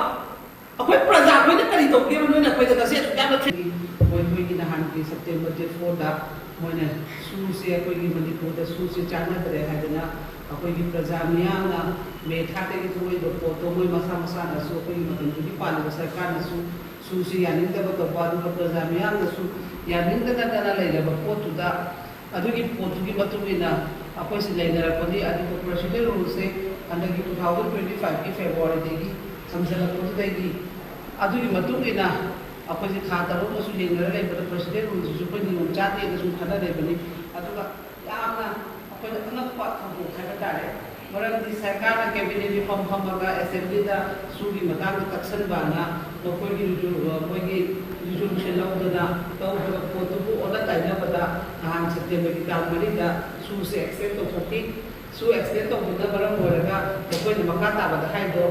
ꯑꯩꯈꯣꯏ ꯄ꯭ꯔꯖꯥ ꯑꯩꯈꯣꯏꯅ ꯀꯔꯤ ꯇꯧꯒꯦꯕ? ꯅꯣꯏꯅ ꯑꯩꯈꯣꯏꯗ ꯉꯁꯤ ꯑꯁꯨꯛ ꯌꯥꯝꯅ ꯊꯤ- ꯃꯣꯏ, ꯃꯣꯏꯒꯤ ꯅꯍꯥꯟꯒꯤ ꯁꯦꯞꯇꯦꯝꯕꯔ ꯗꯦꯠ ꯐꯣꯔꯗ ꯃꯣꯏꯅ ꯁꯨꯁꯦ, ꯑꯩꯈꯣꯏꯒꯤ ꯃꯅꯤꯄꯨꯔꯗ ꯁꯨꯁꯦ ꯆꯥꯟꯅꯗ꯭ꯔꯦ ꯍꯥꯏꯗꯅ ꯑꯩꯈꯣꯏꯒꯤ ꯄ꯭ꯔꯖꯥ ꯃꯤꯌꯥꯝꯅ ꯃꯦ ꯊꯥꯔꯠꯇꯒꯤ ꯊꯣꯛꯂꯛꯏꯕ ꯄꯣꯠꯇꯣ ꯃꯣꯏ ꯃꯁꯥ ꯃꯁꯥꯅꯁꯨ, ꯑꯩꯈꯣꯏꯒꯤ ꯃꯇꯝꯗꯨꯒꯤ ꯄꯥꯜꯂꯤꯕ ꯁꯔꯀꯥꯔꯅꯁꯨ ꯁꯨꯁꯦ ꯌꯥꯅꯤꯡꯗꯕ ꯇꯧꯕ, ꯑꯗꯨꯒ ꯄ꯭ꯔꯖꯥ ꯃꯤꯌꯥꯝꯅꯁꯨ ꯌꯥꯅꯤꯡꯗꯅꯗꯅ ꯂꯩꯔꯕ ꯄꯣꯠꯇꯨꯗ ꯑꯗꯨꯒꯤ ꯄꯣꯠꯇꯨꯒꯤ ꯃꯇꯨꯡ ꯏꯟꯅ ꯑꯩꯈꯣꯏꯁꯤ ꯂꯩꯅꯔꯛꯄꯅꯤ꯫ ꯑꯗꯨꯒ ꯄ꯭ꯔꯣꯁꯤꯗꯔ ꯔꯨꯜꯁꯦ ꯍꯟꯗꯛꯀꯤ ꯇꯨ ꯊꯥꯎꯖꯟ ꯇ꯭ꯋꯦꯟꯇꯤ ꯐꯥꯏꯚꯀꯤ ꯐꯦꯕ꯭ꯔꯨꯋꯥꯔꯤꯗꯒꯤ ꯊꯝꯖꯤꯜꯂꯛꯄꯗꯨꯗꯒꯤ ꯑꯗꯨꯒꯤ ꯃꯇꯨꯡ ꯏꯟꯅ ꯑꯩꯈꯣꯏꯁꯤ ꯊꯥ ꯇꯔꯨꯛ ꯑꯃꯁꯨ ꯌꯦꯡꯅꯔ ꯂꯩꯕꯗ ꯄ꯭ꯔꯣꯁꯤꯗꯔ ꯔꯨꯜꯁꯤꯁꯨ ꯑꯩꯈꯣꯏ ꯅꯤꯌꯣꯝ ꯆꯥꯗꯦꯅ ꯁꯨꯝ ꯈꯟꯅ ꯂꯩꯕꯅꯤ꯫ ꯑꯗꯨꯒ ꯊꯧꯗꯣꯛ ꯍꯥꯏꯕ ꯇꯥꯔꯦ꯫ ꯃꯔꯝꯗꯤ ꯁꯔꯀꯥꯔꯅ ꯀꯦꯕꯤꯅꯦꯠ ꯃꯤꯐꯝ ꯐꯝꯃꯒ ꯑꯦꯁꯦꯝꯕ꯭ꯂꯤꯗ ꯁꯨꯒꯤ ꯃꯇꯥꯡꯗ ꯀꯛꯁꯟꯕꯅ ꯃꯈꯣꯏꯒꯤ ꯔꯤꯖꯣ-, ꯃꯣꯏꯒꯤ ꯔꯤꯖꯣꯂꯨꯁꯟ ꯂꯧꯗꯅ ꯇꯧꯈꯤꯕ ꯄꯣꯠꯇꯨꯕꯨ ꯑꯣꯟꯅ ꯇꯩꯅꯕꯗ ꯅꯍꯥꯟ ꯁꯦꯞꯇꯦꯝꯕꯔꯒꯤ ꯇꯥꯡ ꯃꯔꯤꯗ ꯁꯨꯁꯦ ꯑꯦꯛꯁꯇꯦꯟ ꯇꯧꯊꯣꯛꯈꯤ꯫ ꯁꯨ ꯑꯦꯛꯁꯇꯦꯟ ꯇꯧꯕꯅ ꯃꯔꯝ ꯑꯣꯏꯔꯒ ꯃꯈꯣꯏꯅ ꯃꯈꯥ ꯇꯥꯕꯗ ꯍꯥꯏꯗꯣ,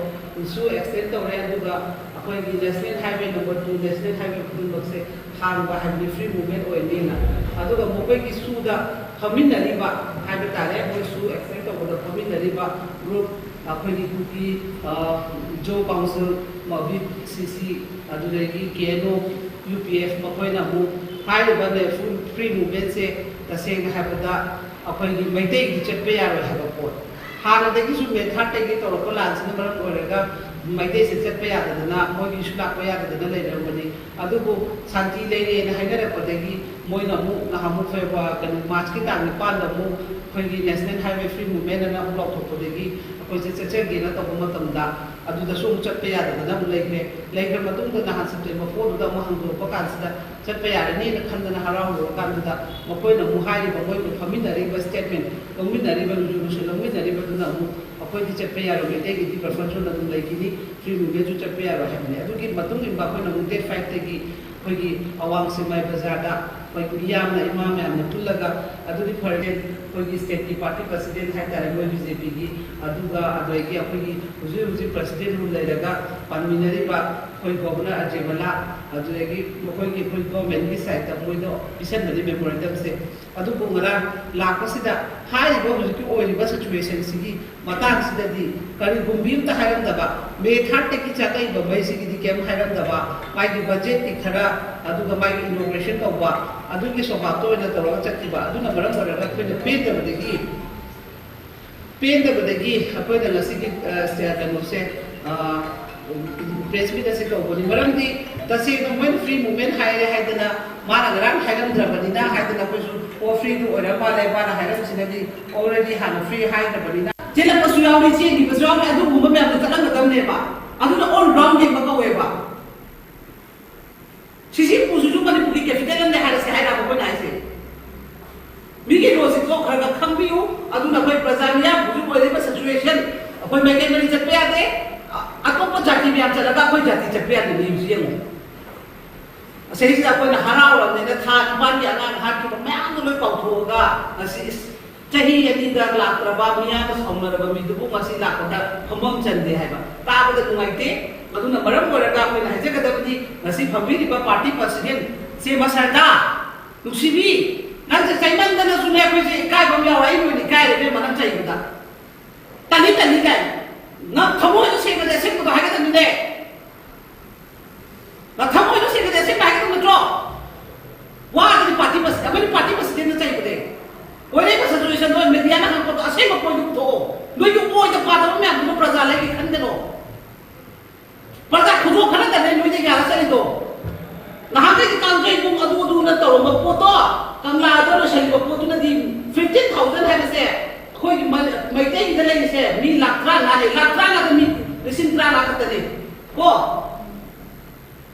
ꯁꯨ ꯑꯦꯛꯁꯇꯦꯟ ꯇꯧꯔꯦ, ꯑꯗꯨꯒ ꯑꯩꯈꯣꯏꯒꯤ national highway number two, national highway ꯈꯨꯗꯤꯡꯃꯛꯁꯦ ꯍꯥꯡꯕ ꯍꯥꯏꯕꯗꯤ ꯐ꯭ꯔꯤ ꯃꯨꯚꯃꯦꯟ ꯑꯣꯏꯅꯤꯅ꯫ ꯑꯗꯨꯒ ꯃꯈꯣꯏꯒꯤ ꯁꯨꯗ ꯐꯝꯃꯤꯟꯅꯔꯤꯕ ꯍꯥꯏꯕ ꯇꯥꯔꯦ, ꯃꯣꯏ ꯁꯨ ꯑꯦꯛꯁꯇꯦꯟ ꯇꯧꯕꯗ ꯐꯝꯃꯤꯟꯅꯔꯤꯕ ꯒ꯭ꯔꯨꯞ, ꯑꯩꯈꯣꯏꯒꯤ ꯀꯨꯀꯤ, ꯑ, ꯖꯣ ꯀꯥꯎꯟꯁꯤꯜ, ꯃꯕꯤꯠ, ꯁꯤ ꯁꯤ, ꯑꯗꯨꯗꯒꯤ ꯀꯦ N O, U P F, ꯃꯈꯣꯏꯅ ꯑꯃꯨꯛ ꯍꯥꯏꯔꯤꯕ ꯐ꯭ꯔꯤ ꯃꯨꯚꯃꯦꯟꯁꯦ ꯇꯁꯦꯡꯅ ꯍꯥꯏꯕꯗ ꯑꯩꯈꯣꯏꯒꯤ ꯃꯩꯇꯩꯒꯤ ꯆꯠꯄ ꯌꯥꯔꯣꯏ ꯍꯥꯏꯕ ꯄꯣꯠ꯫ ꯍꯥꯟꯅꯗꯒꯤꯁꯨ ꯃꯦ ꯊꯥꯔꯠꯇꯒꯤ ꯇꯧꯔꯛꯄ ꯂꯥꯟꯁꯤꯅ ꯃꯔꯝ ꯑꯣꯏꯔꯒ ꯃꯩꯇꯩꯁꯦ ꯆꯠꯄ ꯌꯥꯗꯗꯅ, ꯃꯣꯏꯒꯤꯁꯨ ꯂꯥꯛꯄ ꯌꯥꯗꯗꯅ ꯂꯩꯔꯝꯕꯅꯤ꯫ ꯑꯗꯨꯕꯨ ꯁꯥꯟꯇꯤ ꯂꯩꯔꯦꯅ ꯍꯥꯏꯅꯔꯛꯄꯗꯒꯤ ꯃꯣꯏꯅ ꯑꯃꯨꯛ ꯅꯍꯥꯟꯃꯨꯛ ꯐꯦꯕ꯭ꯔꯨꯋꯥꯔꯤ, ꯀꯩꯅꯣ, ꯃꯥꯔꯆꯀꯤ ꯇꯥꯡ ꯅꯤꯄꯥꯟꯗ ꯑꯃꯨꯛ ꯑꯩꯈꯣꯏꯒꯤ ꯅꯦꯁꯅꯦꯜ ꯍꯥꯏꯋꯦ ꯐ꯭ꯔꯤ ꯃꯨꯚꯃꯦꯟ ꯑꯅ ꯑꯃꯨꯛ ꯂꯥꯎꯊꯣꯛꯄꯗꯒꯤ ꯑꯩꯈꯣꯏꯁꯦ ꯆꯠꯆꯒꯦꯅ ꯇꯧꯕ ꯃꯇꯝꯗ ꯑꯗꯨꯗꯁꯨ ꯑꯃꯨꯛ ꯆꯠꯄ ꯌꯥꯗꯗꯅ ꯑꯃꯨꯛ ꯂꯩꯈ꯭ꯔꯦ꯫ ꯂꯩꯈ꯭ꯔ ꯃꯇꯨꯡꯗ ꯅꯍꯥꯟ ꯁꯦꯞꯇꯦꯝꯕꯔ ꯐꯣꯔꯗꯨꯗ ꯑꯃꯨꯛ ꯍꯥꯡꯗꯣꯔꯛꯄ ꯀꯥꯟꯁꯤꯗ ꯆꯠꯄ ꯌꯥꯔꯅꯤꯅ ꯈꯟꯗꯅ ꯍꯔꯥꯎꯔꯨꯔ ꯀꯥꯟꯗꯨꯗ ꯃꯈꯣꯏꯅ ꯑꯃꯨꯛ ꯍꯥꯏꯔꯤꯕ, ꯃꯣꯏꯒ ꯐꯝꯃꯤꯟꯅꯔꯤꯕ ꯁ꯭ꯇꯦꯠꯃꯦꯟ ꯂꯧꯃꯤꯟꯅꯔꯤꯕ, ꯔꯤꯖꯣꯂꯨꯁꯟ ꯂꯧꯃꯤꯟꯅꯔꯤꯕꯗꯨꯅ ꯑꯃꯨꯛ ꯑꯩꯈꯣꯏꯗꯤ ꯆꯠꯄ ꯌꯥꯔꯣꯏ, ꯃꯩꯇꯩꯒꯤꯗꯤ ꯕꯐꯔ ꯖꯣꯟꯗ ꯑꯗꯨꯝ ꯂꯩꯈꯤꯅꯤ, ꯐ꯭ꯔꯤ ꯃꯨꯚꯃꯦꯟꯁꯨ ꯆꯠꯄ ꯌꯥꯔꯣꯏ ꯍꯥꯏꯕꯅꯤ꯫ ꯑꯗꯨꯒꯤ ꯃꯇꯨꯡ ꯏꯟꯕ ꯑꯩꯈꯣꯏꯅ ꯑꯃꯨꯛ ꯗꯦꯠ ꯐꯥꯏꯚꯇꯒꯤ ꯑꯩꯈꯣꯏꯒꯤ ꯑꯋꯥꯡ ꯁꯦꯛꯃꯥꯏ ꯕꯖꯥꯔꯗ ꯑꯩꯈꯣꯏ ꯃꯤꯌꯥꯝꯅ, ꯏꯃꯥ ꯃꯌꯥꯝꯅ ꯄꯨꯜꯂꯒ, ꯑꯗꯨꯗꯤ ꯐꯔꯦ, ꯑꯩꯈꯣꯏꯒꯤ ꯁ꯭ꯇꯦꯠꯀꯤ ꯄꯥꯔꯇꯤ ꯄ꯭ꯔꯁꯤꯗꯦꯟ ꯍꯥꯏꯇꯥꯔꯦ, ꯃꯣꯏ ꯕꯤ ꯖꯦ ꯄꯤꯒꯤ, ꯑꯗꯨꯒ ꯑꯗꯒꯤ ꯑꯩꯈꯣꯏꯒꯤ ꯍꯧꯖꯤꯛ ꯍꯧꯖꯤꯛ ꯄ꯭ꯔꯁꯤꯗꯦꯟ ꯔꯨꯜ ꯂꯩꯔꯒ ꯄꯥꯟꯃꯤꯟꯅꯔꯤꯕ ꯑꯩꯈꯣꯏ ꯒꯣꯕꯔꯅꯔ ꯑꯖꯦ ꯚꯜꯂꯥ, ꯑꯗꯨꯗꯒꯤ ꯃꯈꯣꯏꯒꯤ, ꯑꯩꯈꯣꯏ ꯒꯣꯔꯃꯦꯟꯒꯤ ꯁꯥꯏꯠꯇ ꯃꯣꯏꯗ ꯄꯤꯁꯟꯕꯅꯤ ꯃꯦꯃꯣꯔꯦꯟꯗꯝꯁꯦ꯫ ꯑꯗꯨꯕꯨ ꯉꯔꯥꯡ ꯂꯥꯛꯄꯁꯤꯗ ꯍꯥꯏꯔꯤꯕ ꯍꯧꯖꯤꯛꯀꯤ ꯑꯣꯏꯔꯤꯕ ꯁꯤꯆꯨꯋꯦꯁꯟꯁꯤꯒꯤ ꯃꯇꯥꯡꯁꯤꯗꯗꯤ ꯀꯔꯤꯒꯨꯝꯕꯤ ꯑꯃꯇ ꯍꯥꯏꯔꯝꯗꯕ, ꯃꯦ ꯊꯥꯔꯠꯇꯒꯤ ꯆꯥꯛꯂꯛꯏꯕ ꯃꯩꯁꯤꯒꯤꯗꯤ ꯀꯩꯝ ꯍꯥꯏꯔꯝꯗꯕ, ꯃꯥꯒꯤ ꯕꯖꯦꯠꯀꯤ ꯈꯔ, ꯑꯗꯨꯒ ꯃꯥꯒꯤ ꯏꯅꯣꯒ꯭ꯔꯦꯁꯟ ꯇꯧꯕ, ꯑꯗꯨꯒꯤ ꯁꯣꯕꯥꯞꯇ ꯑꯣꯏꯅ ꯇꯧꯔꯒ ꯆꯠꯈꯤꯕ꯫ ꯑꯗꯨꯅ ꯃꯔꯝ ꯑꯣꯏꯔꯒ ꯑꯩꯈꯣꯏꯅ ꯄꯦꯟꯗꯕꯗꯒꯤ, ꯄꯦꯟꯗꯕꯗꯒꯤ ꯑꯩꯈꯣꯏꯅ ꯉꯁꯤꯒꯤ, ꯑ, ꯁꯦ-, ꯀꯩꯅꯣꯁꯦ, ꯑ, ꯄ꯭ꯔꯦꯁ ꯃꯤꯠ ꯑꯁꯤ ꯇꯧꯕꯅꯤ꯫ ꯃꯔꯝꯗꯤ ꯇꯁꯦꯡꯅ ꯃꯣꯏꯅ ꯐ꯭ꯔꯤ ꯃꯨꯚꯃꯦꯟ ꯍꯥꯏꯔꯦ ꯍꯥꯏꯗꯅ, ꯃꯥꯅ ꯉꯔꯥꯡ ꯍꯥꯏꯔꯝꯗ꯭ꯔꯕꯅꯤꯅ ꯍꯥꯏꯗꯅ ꯑꯩꯈꯣꯏꯁꯨ, "ꯑꯣ, ꯐ꯭ꯔꯤꯗꯤ ꯑꯣꯏꯔ ꯃꯥꯜꯂꯦ, ꯃꯥꯅ ꯍꯥꯏꯔꯝꯕꯁꯤꯅꯗꯤ already ꯍꯥꯟꯅ ꯐ꯭ꯔꯤ ꯍꯥꯏꯈ꯭ꯔꯕꯅꯤꯅ"꯫ ꯆꯦꯜꯂꯛꯄꯁꯨ ꯌꯥꯎꯔꯤ, ꯆꯦꯟꯈꯤꯕꯁꯨ ꯌꯥꯎꯔꯤ, ꯑꯗꯨꯒꯨꯝꯕ ꯃꯌꯥꯝꯗꯣ ꯆꯠꯂꯝꯒꯗꯕꯅꯦꯕ꯫ ꯑꯗꯨꯅ ꯑꯣꯜ ꯔꯥꯎꯟ ꯌꯦꯡꯕ ꯀꯧꯋꯦꯕ꯫ ꯁꯤꯁꯤ ꯄꯨꯁꯤꯁꯨ ꯃꯅꯤꯄꯨꯔꯒꯤ ꯀꯦꯄꯤꯇꯦꯜ ꯑꯃꯅꯦ ꯍꯥꯏꯔꯁꯦ ꯍꯥꯏꯔꯕ ꯑꯩꯈꯣꯏꯅ ꯍꯥꯏꯁꯦ꯫ ꯃꯤꯒꯤ ꯂꯣꯁꯤꯛꯇꯣ ꯈꯔ ꯈꯔ ꯈꯪꯕꯤꯌꯨ꯫ ꯑꯗꯨꯅ ꯑꯩꯈꯣꯏ ꯄ꯭ꯔꯖꯥ ꯃꯤꯌꯥꯝ ꯍꯧꯖꯤꯛ ꯑꯣꯏꯔꯤꯕ ꯁꯤꯆꯨꯋꯦꯁꯟ, ꯑꯩꯈꯣꯏ ꯃꯥꯏꯀꯩ ꯃꯔꯤ ꯆꯠꯄ ꯌꯥꯗꯦ꯫ ꯑ-, ꯑꯇꯣꯞꯄ ꯖꯥꯇꯤ ꯃꯌꯥꯝ ꯆꯠꯂꯒ ꯑꯩꯈꯣꯏ ꯖꯥꯇꯤ ꯆꯠꯄ ꯌꯥꯗꯦ꯫ ꯃꯌꯨꯝꯁꯤ ꯌꯦꯡꯉꯨ꯫ ꯑꯁꯤꯁꯤꯗ ꯑꯩꯈꯣꯏꯅ ꯍꯔꯥꯎꯔꯕꯅꯤꯅ ꯊꯥ ꯅꯤꯄꯥꯟꯒꯤ ꯑꯉꯥꯡ ꯍꯥꯠꯈꯤꯕ ꯃꯌꯥꯝꯗꯣ ꯂꯣꯏ ꯀꯥꯎꯊꯣꯛꯑꯒ ꯉꯁꯤ ꯏꯁ-, ꯆꯍꯤ ꯑꯅꯤꯗ ꯂꯥꯛꯇ꯭ꯔꯕ, ꯃꯤꯌꯥꯝꯅ ꯁꯥꯎꯅꯔꯕ ꯃꯤꯗꯨꯕꯨ ꯉꯁꯤ ꯂꯥꯛꯄꯗ ꯐꯝꯐꯝ ꯆꯟꯗꯦ ꯍꯥꯏꯕ ꯇꯥꯕꯗ ꯅꯨꯡꯉꯥꯏꯇꯦ꯫ ꯑꯗꯨꯅ ꯃꯔꯝ ꯑꯣꯏꯔꯒ ꯑꯩꯈꯣꯏꯅ ꯍꯥꯏꯖꯒꯗꯕꯗꯤ ꯉꯁꯤ ꯐꯝꯕꯤꯔꯤꯕ ꯄꯥꯔꯇꯤ ꯄ꯭ꯔꯁꯤꯗꯦꯟ ꯁꯦ ꯃꯁꯔꯗꯥ ꯅꯨꯡꯁꯤꯕꯤ, ꯅꯪꯁꯦ ꯆꯩꯃꯟꯗꯅꯁꯨꯅꯦ ꯑꯩꯈꯣꯏꯁꯦ ꯏꯀꯥꯏꯕ ꯑꯃ ꯌꯥꯎꯔꯦ꯫ ꯑꯩ ꯂꯣꯏꯅ ꯏꯀꯥꯏꯔꯦ ꯏꯕꯦꯝꯃ ꯅꯪ ꯆꯩꯕꯗ꯫ ꯇꯜꯂꯤ ꯇꯜꯂꯤ ꯀꯥꯏꯅ꯫ ꯅꯪ ꯊꯃꯣꯏꯗ ꯁꯦꯡꯅꯗꯤ ꯑꯁꯦꯡꯕꯗꯣ ꯍꯥꯏꯒꯗꯕꯅꯤꯅꯦ꯫ ꯅꯪ ꯊꯃꯣꯏꯗ ꯁꯦꯡꯅꯗꯤ ꯑꯁꯦꯡꯕ ꯍꯥꯏꯒꯗꯕ ꯅꯠꯇ꯭ꯔꯣ? ꯋꯥꯗꯨꯗꯤ ꯄꯥꯔꯇꯤ ꯄ꯭ꯔꯁꯤꯗꯦꯟ, ꯑꯩꯈꯣꯏꯗꯤ ꯄꯥꯔꯇꯤ ꯄ꯭ꯔꯁꯤꯗꯦꯟꯗ ꯆꯩꯕꯅꯦ꯫ ꯑꯣꯏꯔꯛꯏꯕ ꯁꯤꯆꯨꯋꯦꯁꯟꯗꯣ ꯃꯦꯗꯤꯌꯥꯅ ꯍꯪꯉꯛꯄꯗꯣ ꯑꯁꯦꯡꯕ ꯄꯣꯏꯟꯗꯨ ꯄꯨꯊꯣꯛꯑꯣ꯫ ꯅꯣꯏꯒꯤ ꯑꯣꯏꯗ ꯄꯥꯗꯕ ꯃꯌꯥꯝꯗꯨꯅ ꯄ꯭ꯔꯖꯥ ꯂꯩꯒꯦ ꯈꯟꯒꯅꯣ꯫ ꯄ꯭ꯔꯖꯥ ꯈꯨꯗꯣꯡ ꯈꯔꯗꯅꯦ ꯅꯣꯏꯗ ꯌꯥꯔ ꯆꯠꯂꯤꯗꯣ꯫ ꯅꯍꯥꯟꯈꯩꯗꯤ ꯀꯥꯡꯖꯩꯕꯨꯡ ꯑꯗꯨ ꯑꯗꯨꯅ ꯇꯧꯔꯝꯕ ꯄꯣꯠꯇꯣ, ꯀꯪꯂꯥꯗ ꯂꯣꯏꯁꯤꯜꯂꯤꯕ ꯄꯣꯠꯇꯨꯅꯗꯤ fifteen thousand ꯍꯥꯏꯕꯁꯦ ꯑꯩꯈꯣꯏꯒꯤ ꯃ-, ꯃꯩꯇꯩꯒꯤꯗ ꯂꯩꯔꯤꯁꯦ ꯃꯤ ꯂꯥꯛ ꯇꯔꯥꯃꯉꯥꯅꯦ, ꯂꯥꯛ ꯇꯔꯥꯃꯉꯥꯗ ꯃꯤ ꯂꯤꯁꯤꯡ ꯇꯔꯥꯃꯉꯥ ꯈꯛꯇꯅꯦ ꯀꯣ꯫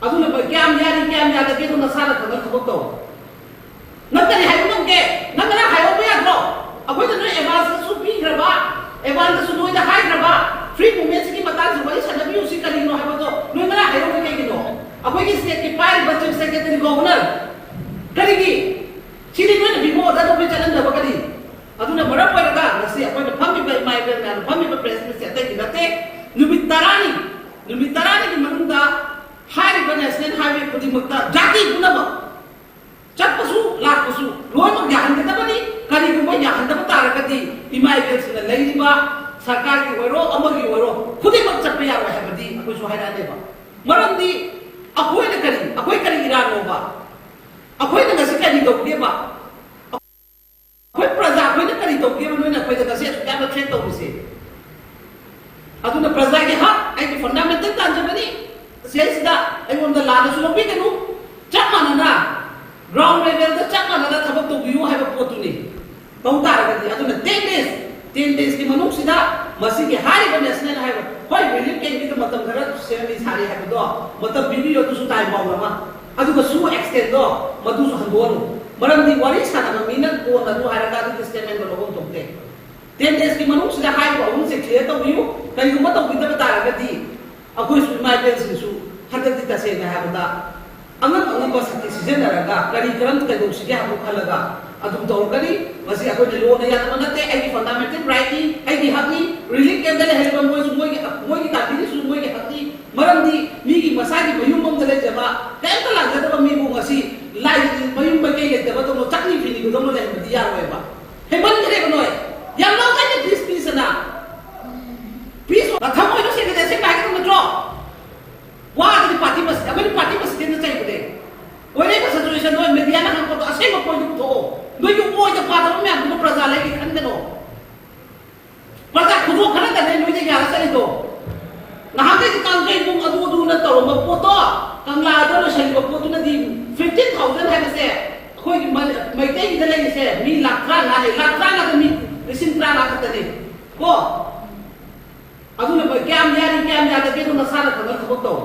ꯑꯗꯨꯅ ꯃꯣꯏ ꯀꯌꯥꯝ ꯌꯥꯔꯤ, ꯀꯌꯥꯝ ꯌꯥꯗꯒꯦꯗꯣ ꯅꯁꯥꯅ ꯈꯪꯅ ꯊꯕꯛ ꯇꯧ꯫ ꯅꯪ ꯀꯔꯤ ꯍꯥꯏꯕ ꯉꯝꯒꯦ? ꯅꯪ ꯉꯔꯥꯡ ꯍꯥꯏꯍꯧꯕ ꯌꯥꯗ꯭ꯔꯣ? ꯑꯩꯈꯣꯏꯅ ꯅꯣꯏ ꯑꯦꯗꯚꯥꯟꯁꯇꯁꯨ ꯄꯤꯈ꯭ꯔꯕ, ꯑꯦꯗꯚꯥꯟꯁꯇꯁꯨ ꯅꯣꯏꯗ ꯍꯥꯏꯈ꯭ꯔꯕ, ꯐ꯭ꯔꯤ ꯃꯨꯚꯃꯦꯟꯠꯁꯤꯒꯤ ꯃꯇꯥꯡꯁꯤ ꯋꯥꯔꯤ ꯁꯥꯟꯅꯕꯤꯌꯨꯁꯤ ꯀꯔꯤꯅꯣ ꯍꯥꯏꯕꯗꯣ ꯅꯣꯏ ꯉꯔꯥꯡ ꯍꯥꯏꯍꯧꯕ ꯀꯩꯒꯤꯅꯣ? ꯑꯩꯈꯣꯏꯒꯤ ꯁ꯭ꯇꯦꯠꯀꯤ ꯄꯥꯏꯔꯤꯕ ꯆꯤꯐ ꯁꯦꯀ꯭ꯔꯦꯇꯔꯤ ꯒꯣꯚꯔꯅꯔ ꯀꯔꯤꯒꯤ? ꯁꯤꯗꯤ ꯅꯣꯏꯅ ꯄꯤꯕ ꯑꯣꯔꯗꯔꯗꯣ ꯑꯩꯈꯣꯏ ꯆꯠꯍꯟꯗꯕ ꯀꯔꯤ? ꯑꯗꯨꯅ ꯃꯔꯝ ꯑꯣꯏꯔꯒ ꯉꯁꯤ ꯑꯩꯈꯣꯏꯅ ꯐꯝꯃꯤꯕ ꯏꯃꯥ ꯏꯕꯦꯜ ꯃꯌꯥꯝ, ꯐꯝꯃꯤꯕ ꯄ꯭ꯔꯦꯁ ꯃꯤꯠꯁꯦ ꯑꯇꯩꯒꯤ ꯅꯠꯇꯦ꯫ ꯅꯨꯃꯤꯠ ꯇꯔꯥꯅꯤ, ꯅꯨꯃꯤꯠ ꯇꯔꯥꯅꯤꯒꯤ ꯃꯅꯨꯡꯗ ꯍꯥꯏꯔꯤꯕ ꯅꯦꯁꯅꯦꯜ ꯍꯥꯏꯋꯦ ꯈꯨꯗꯤꯡꯃꯛꯇ ꯖꯥꯇꯤ ꯄꯨꯝꯅꯃꯛ ꯆꯠꯄꯁꯨ ꯂꯥꯛꯄꯁꯨ ꯂꯣꯏꯅꯃꯛ ꯌꯥꯍꯟꯒꯗꯕꯅꯤ꯫ ꯀꯔꯤꯒꯨꯝꯕ ꯌꯥꯍꯟꯗꯕ ꯇꯥꯔꯒꯗꯤ ꯏꯃꯥ ꯏꯕꯦꯜꯁꯤꯡꯅ ꯂꯩꯔꯤꯕ ꯁꯔꯀꯥꯔꯒꯤ ꯑꯣꯏꯔꯣ ꯑꯃꯒꯤ ꯑꯣꯏꯔꯣ ꯈꯨꯗꯤꯡꯃꯛ ꯆꯠꯄ ꯌꯥꯔꯣꯏ ꯍꯥꯏꯕꯗꯤ ꯑꯩꯈꯣꯏꯁꯨ ꯍꯥꯏꯔꯛꯑꯅꯦꯕ꯫ ꯃꯔꯝꯗꯤ ꯑꯩꯈꯣꯏꯅ ꯀꯔꯤ, ꯑꯩꯈꯣꯏ ꯀꯔꯤ ꯏꯔꯥꯡꯅꯣꯕ? ꯑꯩꯈꯣꯏꯅ ꯉꯁꯤ ꯀꯔꯤ ꯇꯧꯒꯦꯕ? ꯑꯩꯈꯣꯏ ꯄ꯭ꯔꯖꯥ ꯑꯩꯈꯣꯏꯅ ꯀꯔꯤ ꯇꯧꯒꯦꯕ ꯅꯣꯏꯅ ꯑꯩꯈꯣꯏꯗ ꯉꯁꯤ ꯑꯁꯨꯛ ꯌꯥꯝꯅ ꯊ꯭ꯔꯦꯠ ꯇꯧꯔꯤꯁꯦ? ꯑꯗꯨꯅ ꯄ꯭ꯔꯖꯥꯒꯤ ꯍꯛ, ꯑꯩꯒꯤ ꯐꯟꯗꯥꯃꯦꯟꯇꯦꯜ ꯇꯥꯟꯖꯕꯅꯤ꯫ ꯁꯤꯗꯩꯁꯤꯗ ꯑꯩꯉꯣꯟꯗ ꯂꯥꯟꯅꯁꯨ ꯂꯧꯕꯤꯒꯅꯨ꯫ ꯆꯞ ꯃꯥꯟꯅꯅ ꯒ꯭ꯔꯥꯎꯟ ꯂꯦꯚꯦꯜꯗ ꯆꯞ ꯃꯥꯟꯅꯅ ꯊꯕꯛ ꯇꯧꯕꯤꯌꯨ ꯍꯥꯏꯕ ꯄꯣꯠꯇꯨꯅꯤ꯫ ꯇꯧ ꯇꯥꯔꯒꯗꯤ ꯑꯗꯨꯅ ten days, ten daysꯀꯤ ꯃꯅꯨꯡꯁꯤꯗ ꯃꯁꯤꯒꯤ ꯍꯥꯏꯔꯤꯕ ꯅꯦꯁꯅꯦꯜ ꯍꯥꯏꯋꯦ, ꯍꯣꯏ, ꯔꯤꯂꯤꯐ ꯀꯦꯝꯞꯀꯤꯗ ꯃꯇꯝ ꯈꯔ ꯁꯦꯝꯃꯤ ꯁꯥꯔꯤ ꯍꯥꯏꯕꯗꯣ ꯃꯇꯝ ꯄꯤꯕꯤꯌꯨ, ꯑꯗꯨꯁꯨ ꯇꯥꯏꯝ ꯕꯥꯎꯟ ꯑꯃ, ꯑꯗꯨꯒ ꯁꯨ ꯑꯦꯛꯁꯇꯦꯟꯗꯣ ꯃꯗꯨꯁꯨ ꯍꯟꯗꯣꯛꯍꯜꯂꯨ꯫ ꯃꯔꯝꯗꯤ ꯋꯥꯔꯤ ꯁꯥꯟꯅꯕ ꯃꯤꯅ ꯀꯣꯟꯅ ꯑꯗꯨ ꯍꯥꯏꯔꯒ ꯑꯗꯨꯒꯤ ꯁ꯭ꯇꯦꯠꯃꯦꯟꯗꯣ ꯂꯧꯐꯝ ꯊꯣꯛꯇꯦ꯫ ꯇꯦꯟ ꯗꯦꯖꯀꯤ ꯃꯅꯨꯡꯁꯤꯗ ꯍꯥꯏꯔꯤꯕ ꯑꯍꯨꯝꯁꯦ ꯀ꯭ꯂꯤꯌꯥꯔ ꯇꯧꯕꯤꯌꯨ꯫ ꯀꯔꯤꯒꯨꯝꯕ ꯇꯧꯕꯤꯗꯕ ꯇꯥꯔꯒꯗꯤ ꯑꯩꯈꯣꯏꯁꯨ ꯏꯃꯥ ꯏꯕꯦꯜꯁꯤꯡꯁꯨ ꯍꯟꯗꯛꯇꯤ ꯇꯁꯦꯡꯅ ꯍꯥꯏꯔꯕꯗ ꯑꯉꯝ ꯑꯉꯝꯕ ꯁꯛꯇꯤ ꯁꯤꯖꯤꯟꯅꯔꯒ ꯀꯔꯤ ꯀꯔꯝ ꯀꯩꯗꯧꯁꯤꯒꯦ ꯍꯥꯏꯕꯗꯨ ꯈꯜꯂꯒ ꯑꯗꯨꯝ ꯇꯧꯔꯛꯀꯅꯤ꯫ ꯃꯁꯤ ꯑꯩꯈꯣꯏꯅ ꯂꯣꯟꯅ ꯌꯥꯗꯕ ꯅꯠꯇꯦ꯫ ꯑꯩꯒꯤ ꯐꯟꯗꯥꯃꯦꯟꯇꯦꯜ ꯔꯥꯏꯠꯅꯤ, ꯑꯩꯒꯤ ꯍꯛꯅꯤ꯫ ꯔꯤꯂꯤꯐ ꯀꯦꯝꯞꯇ ꯂꯩꯍꯜꯂꯤꯕ ꯃꯣꯏꯁꯨ ꯃꯣꯏꯒꯤ, ꯃꯣꯏꯒꯤ ꯇꯥꯕꯤꯔꯤꯁꯨ ꯃꯣꯏꯒꯤ ꯍꯛꯅꯤ꯫ ꯃꯔꯝꯗꯤ ꯃꯤꯒꯤ ꯃꯁꯥꯒꯤ ꯃꯌꯨꯝ ꯑꯃꯗ ꯂꯩꯖꯕ ꯀꯔꯤꯝꯇ ꯂꯥꯟꯖꯗꯕ ꯃꯤꯕꯨ ꯉꯁꯤ ꯂꯥꯏ, ꯃꯌꯨꯝ ꯃꯩꯀꯩ ꯂꯩꯇꯕꯗꯧꯅ ꯆꯥꯛꯅꯤ ꯐꯤꯅꯤꯕꯗꯧꯅ ꯂꯩꯍꯟꯕꯗꯤ ꯌꯥꯔꯣꯏꯕ꯫ ꯍꯦꯟꯃꯟꯈ꯭ꯔꯦꯕ ꯅꯣꯏ꯫ ꯌꯥꯝ ꯂꯥꯎꯗꯥꯏꯅꯦ, "Please, peace" ꯑꯅ꯫ Peace ꯊꯃꯣꯏꯗꯣ ꯁꯦꯡꯅ ꯇꯁꯦꯡꯅ ꯍꯥꯏꯒꯗꯕ ꯅꯠꯇ꯭ꯔꯣ? ꯋꯥꯗꯗꯤ ꯄꯥꯔꯇꯤ ꯃꯁꯤꯗ, ꯑꯩꯈꯣꯏꯗꯤ ꯄꯥꯔꯇꯤ ꯃꯁꯤꯗꯅ ꯆꯩꯕꯅꯦ꯫ ꯑꯣꯏꯔꯛꯏꯕ ꯁꯤꯆꯨꯋꯦꯁꯟꯗꯣ ꯃꯦꯗꯤꯌꯥꯅ ꯈꯪꯄꯣꯠꯇꯣ ꯑꯁꯦꯡꯕ ꯄꯣꯏꯟꯗꯨ ꯄꯨꯊꯣꯛꯑꯣ꯫ ꯅꯣꯏꯒꯤ ꯑꯣꯏꯗ ꯄꯥꯗꯕ ꯃꯌꯥꯝꯗꯨꯕꯨ ꯄ꯭ꯔꯖꯥ ꯂꯩꯒꯦ ꯈꯟꯒꯅꯣ꯫ ꯄ꯭ꯔꯖꯥ ꯈꯨꯗꯣꯡ ꯈꯔꯗꯅꯦ ꯅꯣꯏꯗ ꯌꯥꯔ ꯆꯠꯂꯤꯗꯣ꯫ ꯅꯍꯥꯟꯈꯩꯗꯤ ꯀꯥꯡꯖꯩꯕꯨꯡ ꯑꯗꯨ ꯑꯗꯨꯅ ꯇꯧꯔꯝꯕ ꯄꯣꯠꯇꯣ, ꯀꯪꯂꯥꯗ ꯂꯣꯏꯁꯤꯜꯂꯤꯕ ꯄꯣꯠꯇꯨꯅꯗꯤ ꯐꯤꯐꯇꯤꯟ ꯊꯥꯎꯖꯟ ꯍꯥꯏꯕꯁꯦ ꯑꯩꯈꯣꯏꯒꯤ ꯃ-, ꯃꯩꯇꯩꯒꯤꯗ ꯂꯩꯔꯤꯁꯦ ꯃꯤ ꯂꯥꯛ ꯇꯔꯥꯃꯉꯥꯅꯦ, ꯂꯥꯛ ꯇꯔꯥꯃꯉꯥꯗ ꯃꯤ ꯂꯤꯁꯤꯡ ꯇꯔꯥꯃꯉꯥ ꯈꯛꯇꯅꯦ ꯀꯣ꯫ ꯑꯗꯨꯅ ꯃꯣꯏ ꯀꯌꯥꯝ ꯌꯥꯔꯤ, ꯀꯌꯥꯝ ꯌꯥꯗꯒꯦꯗꯣ ꯅꯁꯥꯅ ꯈꯪꯅ ꯊꯕꯛ ꯇꯧ꯫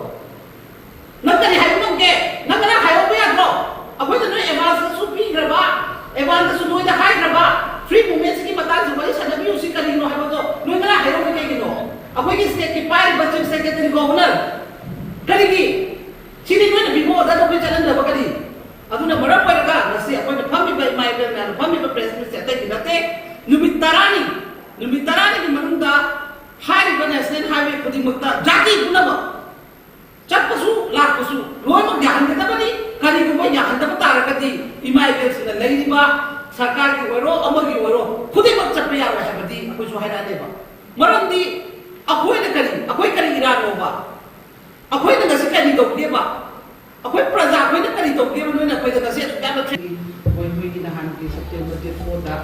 ꯅꯪ ꯀꯔꯤ ꯍꯥꯏꯕ ꯉꯝꯒꯦ? ꯅꯪ ꯉꯔꯥꯡ ꯍꯥꯏꯍꯧꯕ ꯌꯥꯗ꯭ꯔꯣ? ꯑꯩꯈꯣꯏꯅ ꯅꯣꯏ ꯑꯦꯗꯚꯥꯟꯁꯇꯁꯨ ꯄꯤꯈ꯭ꯔꯕ, ꯑꯦꯗꯚꯥꯟꯁꯇꯁꯨ ꯅꯣꯏꯗ ꯍꯥꯏꯈ꯭ꯔꯕ, ꯐ꯭ꯔꯤ ꯃꯨꯚꯃꯦꯟꯠꯁꯤꯒꯤ ꯃꯇꯥꯡꯁꯨ ꯋꯥꯔꯤ ꯁꯥꯟꯅꯕꯤꯌꯨꯁꯤ ꯀꯔꯤꯅꯣ ꯍꯥꯏꯕꯗꯣ ꯅꯣꯏ ꯉꯔꯥꯡ ꯍꯥꯏꯍꯧꯕ ꯀꯩꯒꯤꯅꯣ? ꯑꯩꯈꯣꯏꯒꯤ ꯁ꯭ꯇꯦꯠꯀꯤ ꯄꯥꯏꯔꯤꯕ ꯆꯤꯐ ꯁꯦꯀ꯭ꯔꯦꯇꯔꯤ ꯒꯣꯚꯔꯅꯔ ꯀꯔꯤꯒꯤ? ꯁꯤꯗꯤ ꯅꯣꯏꯅ ꯄꯤꯕ ꯑꯣꯔꯗꯔꯗꯣ ꯑꯩꯈꯣꯏ ꯆꯠꯍꯟꯗꯕ ꯀꯔꯤ? ꯑꯗꯨꯅ ꯃꯔꯝ ꯑꯣꯏꯔꯒ ꯉꯁꯤ ꯑꯩꯈꯣꯏꯅ ꯐꯝꯃꯤꯕ ꯏꯃꯥ ꯏꯕꯦꯜ ꯃꯌꯥꯝ, ꯐꯝꯃꯤꯕ ꯄ꯭ꯔꯦꯁ ꯃꯤꯠꯁꯦ ꯑꯇꯩꯒꯤ ꯅꯠꯇꯦ꯫ ꯅꯨꯃꯤꯠ ꯇꯔꯥꯅꯤ, ꯅꯨꯃꯤꯠ ꯇꯔꯥꯅꯤꯒꯤ ꯃꯅꯨꯡꯗ ꯍꯥꯏꯔꯤꯕ ꯅꯦꯁꯅꯦꯜ ꯍꯥꯏꯋꯦ ꯈꯨꯗꯤꯡꯃꯛꯇ ꯖꯥꯇꯤ ꯄꯨꯝꯅꯃꯛ ꯆꯠꯄꯁꯨ ꯂꯥꯛꯄꯁꯨ ꯂꯣꯏꯅꯃꯛ ꯌꯥꯍꯟꯒꯗꯕꯅꯤ꯫ ꯀꯔꯤꯒꯨꯝꯕ ꯌꯥꯍꯟꯗꯕ ꯇꯥꯔꯒꯗꯤ ꯏꯃꯥ ꯏꯕꯦꯜꯁꯤꯡꯅ ꯂꯩꯔꯤꯕ ꯁꯔꯀꯥꯔꯒꯤ ꯑꯣꯏꯔꯣ ꯑꯃꯒꯤ ꯑꯣꯏꯔꯣ ꯈꯨꯗꯤꯡꯃꯛ ꯆꯠꯄ ꯌꯥꯔꯣꯏ ꯍꯥꯏꯕꯗꯤ ꯑꯩꯈꯣꯏꯁꯨ ꯍꯥꯏꯔꯛꯑꯅꯦꯕ꯫ ꯃꯔꯝꯗꯤ ꯑꯩꯈꯣꯏꯅ ꯀꯔꯤ, ꯑꯩꯈꯣꯏ ꯀꯔꯤ ꯏꯔꯥꯟꯅꯣꯕ? ꯑꯩꯈꯣꯏꯅ ꯉꯁꯤ ꯀꯔꯤ ꯇꯧꯒꯦꯕ? ꯑꯩꯈꯣꯏ ꯄ꯭ꯔꯖꯥ ꯑꯩꯈꯣꯏꯅ ꯀꯔꯤ ꯇꯧꯒꯦꯕ? ꯅꯣꯏꯅ ꯑꯩꯈꯣꯏꯗ ꯉꯁꯤ ꯑꯁꯨꯛ ꯌꯥꯝꯅ ꯊ꯭ꯔꯦ-, ꯑꯩꯈꯣꯏ ꯃꯣꯏꯒꯤ ꯅꯍꯥꯟꯒꯤ ꯁꯦꯞꯇꯦꯝꯕꯔ ꯗꯦꯠ ꯐꯣꯔꯗ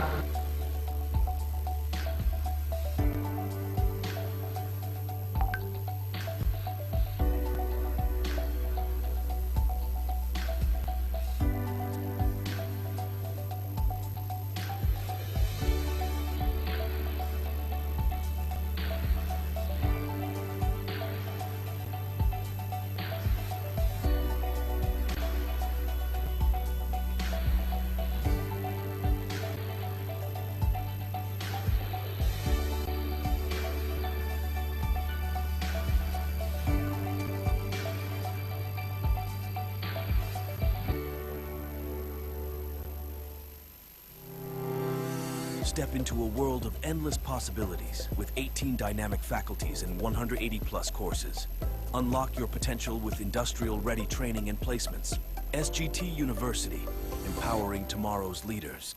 Step into a world of endless possibilities with eighteen dynamic faculties and one hundred eighty plus courses. Unlock your potential with industrial ready training and placements. S G T University, empowering tomorrow's leaders.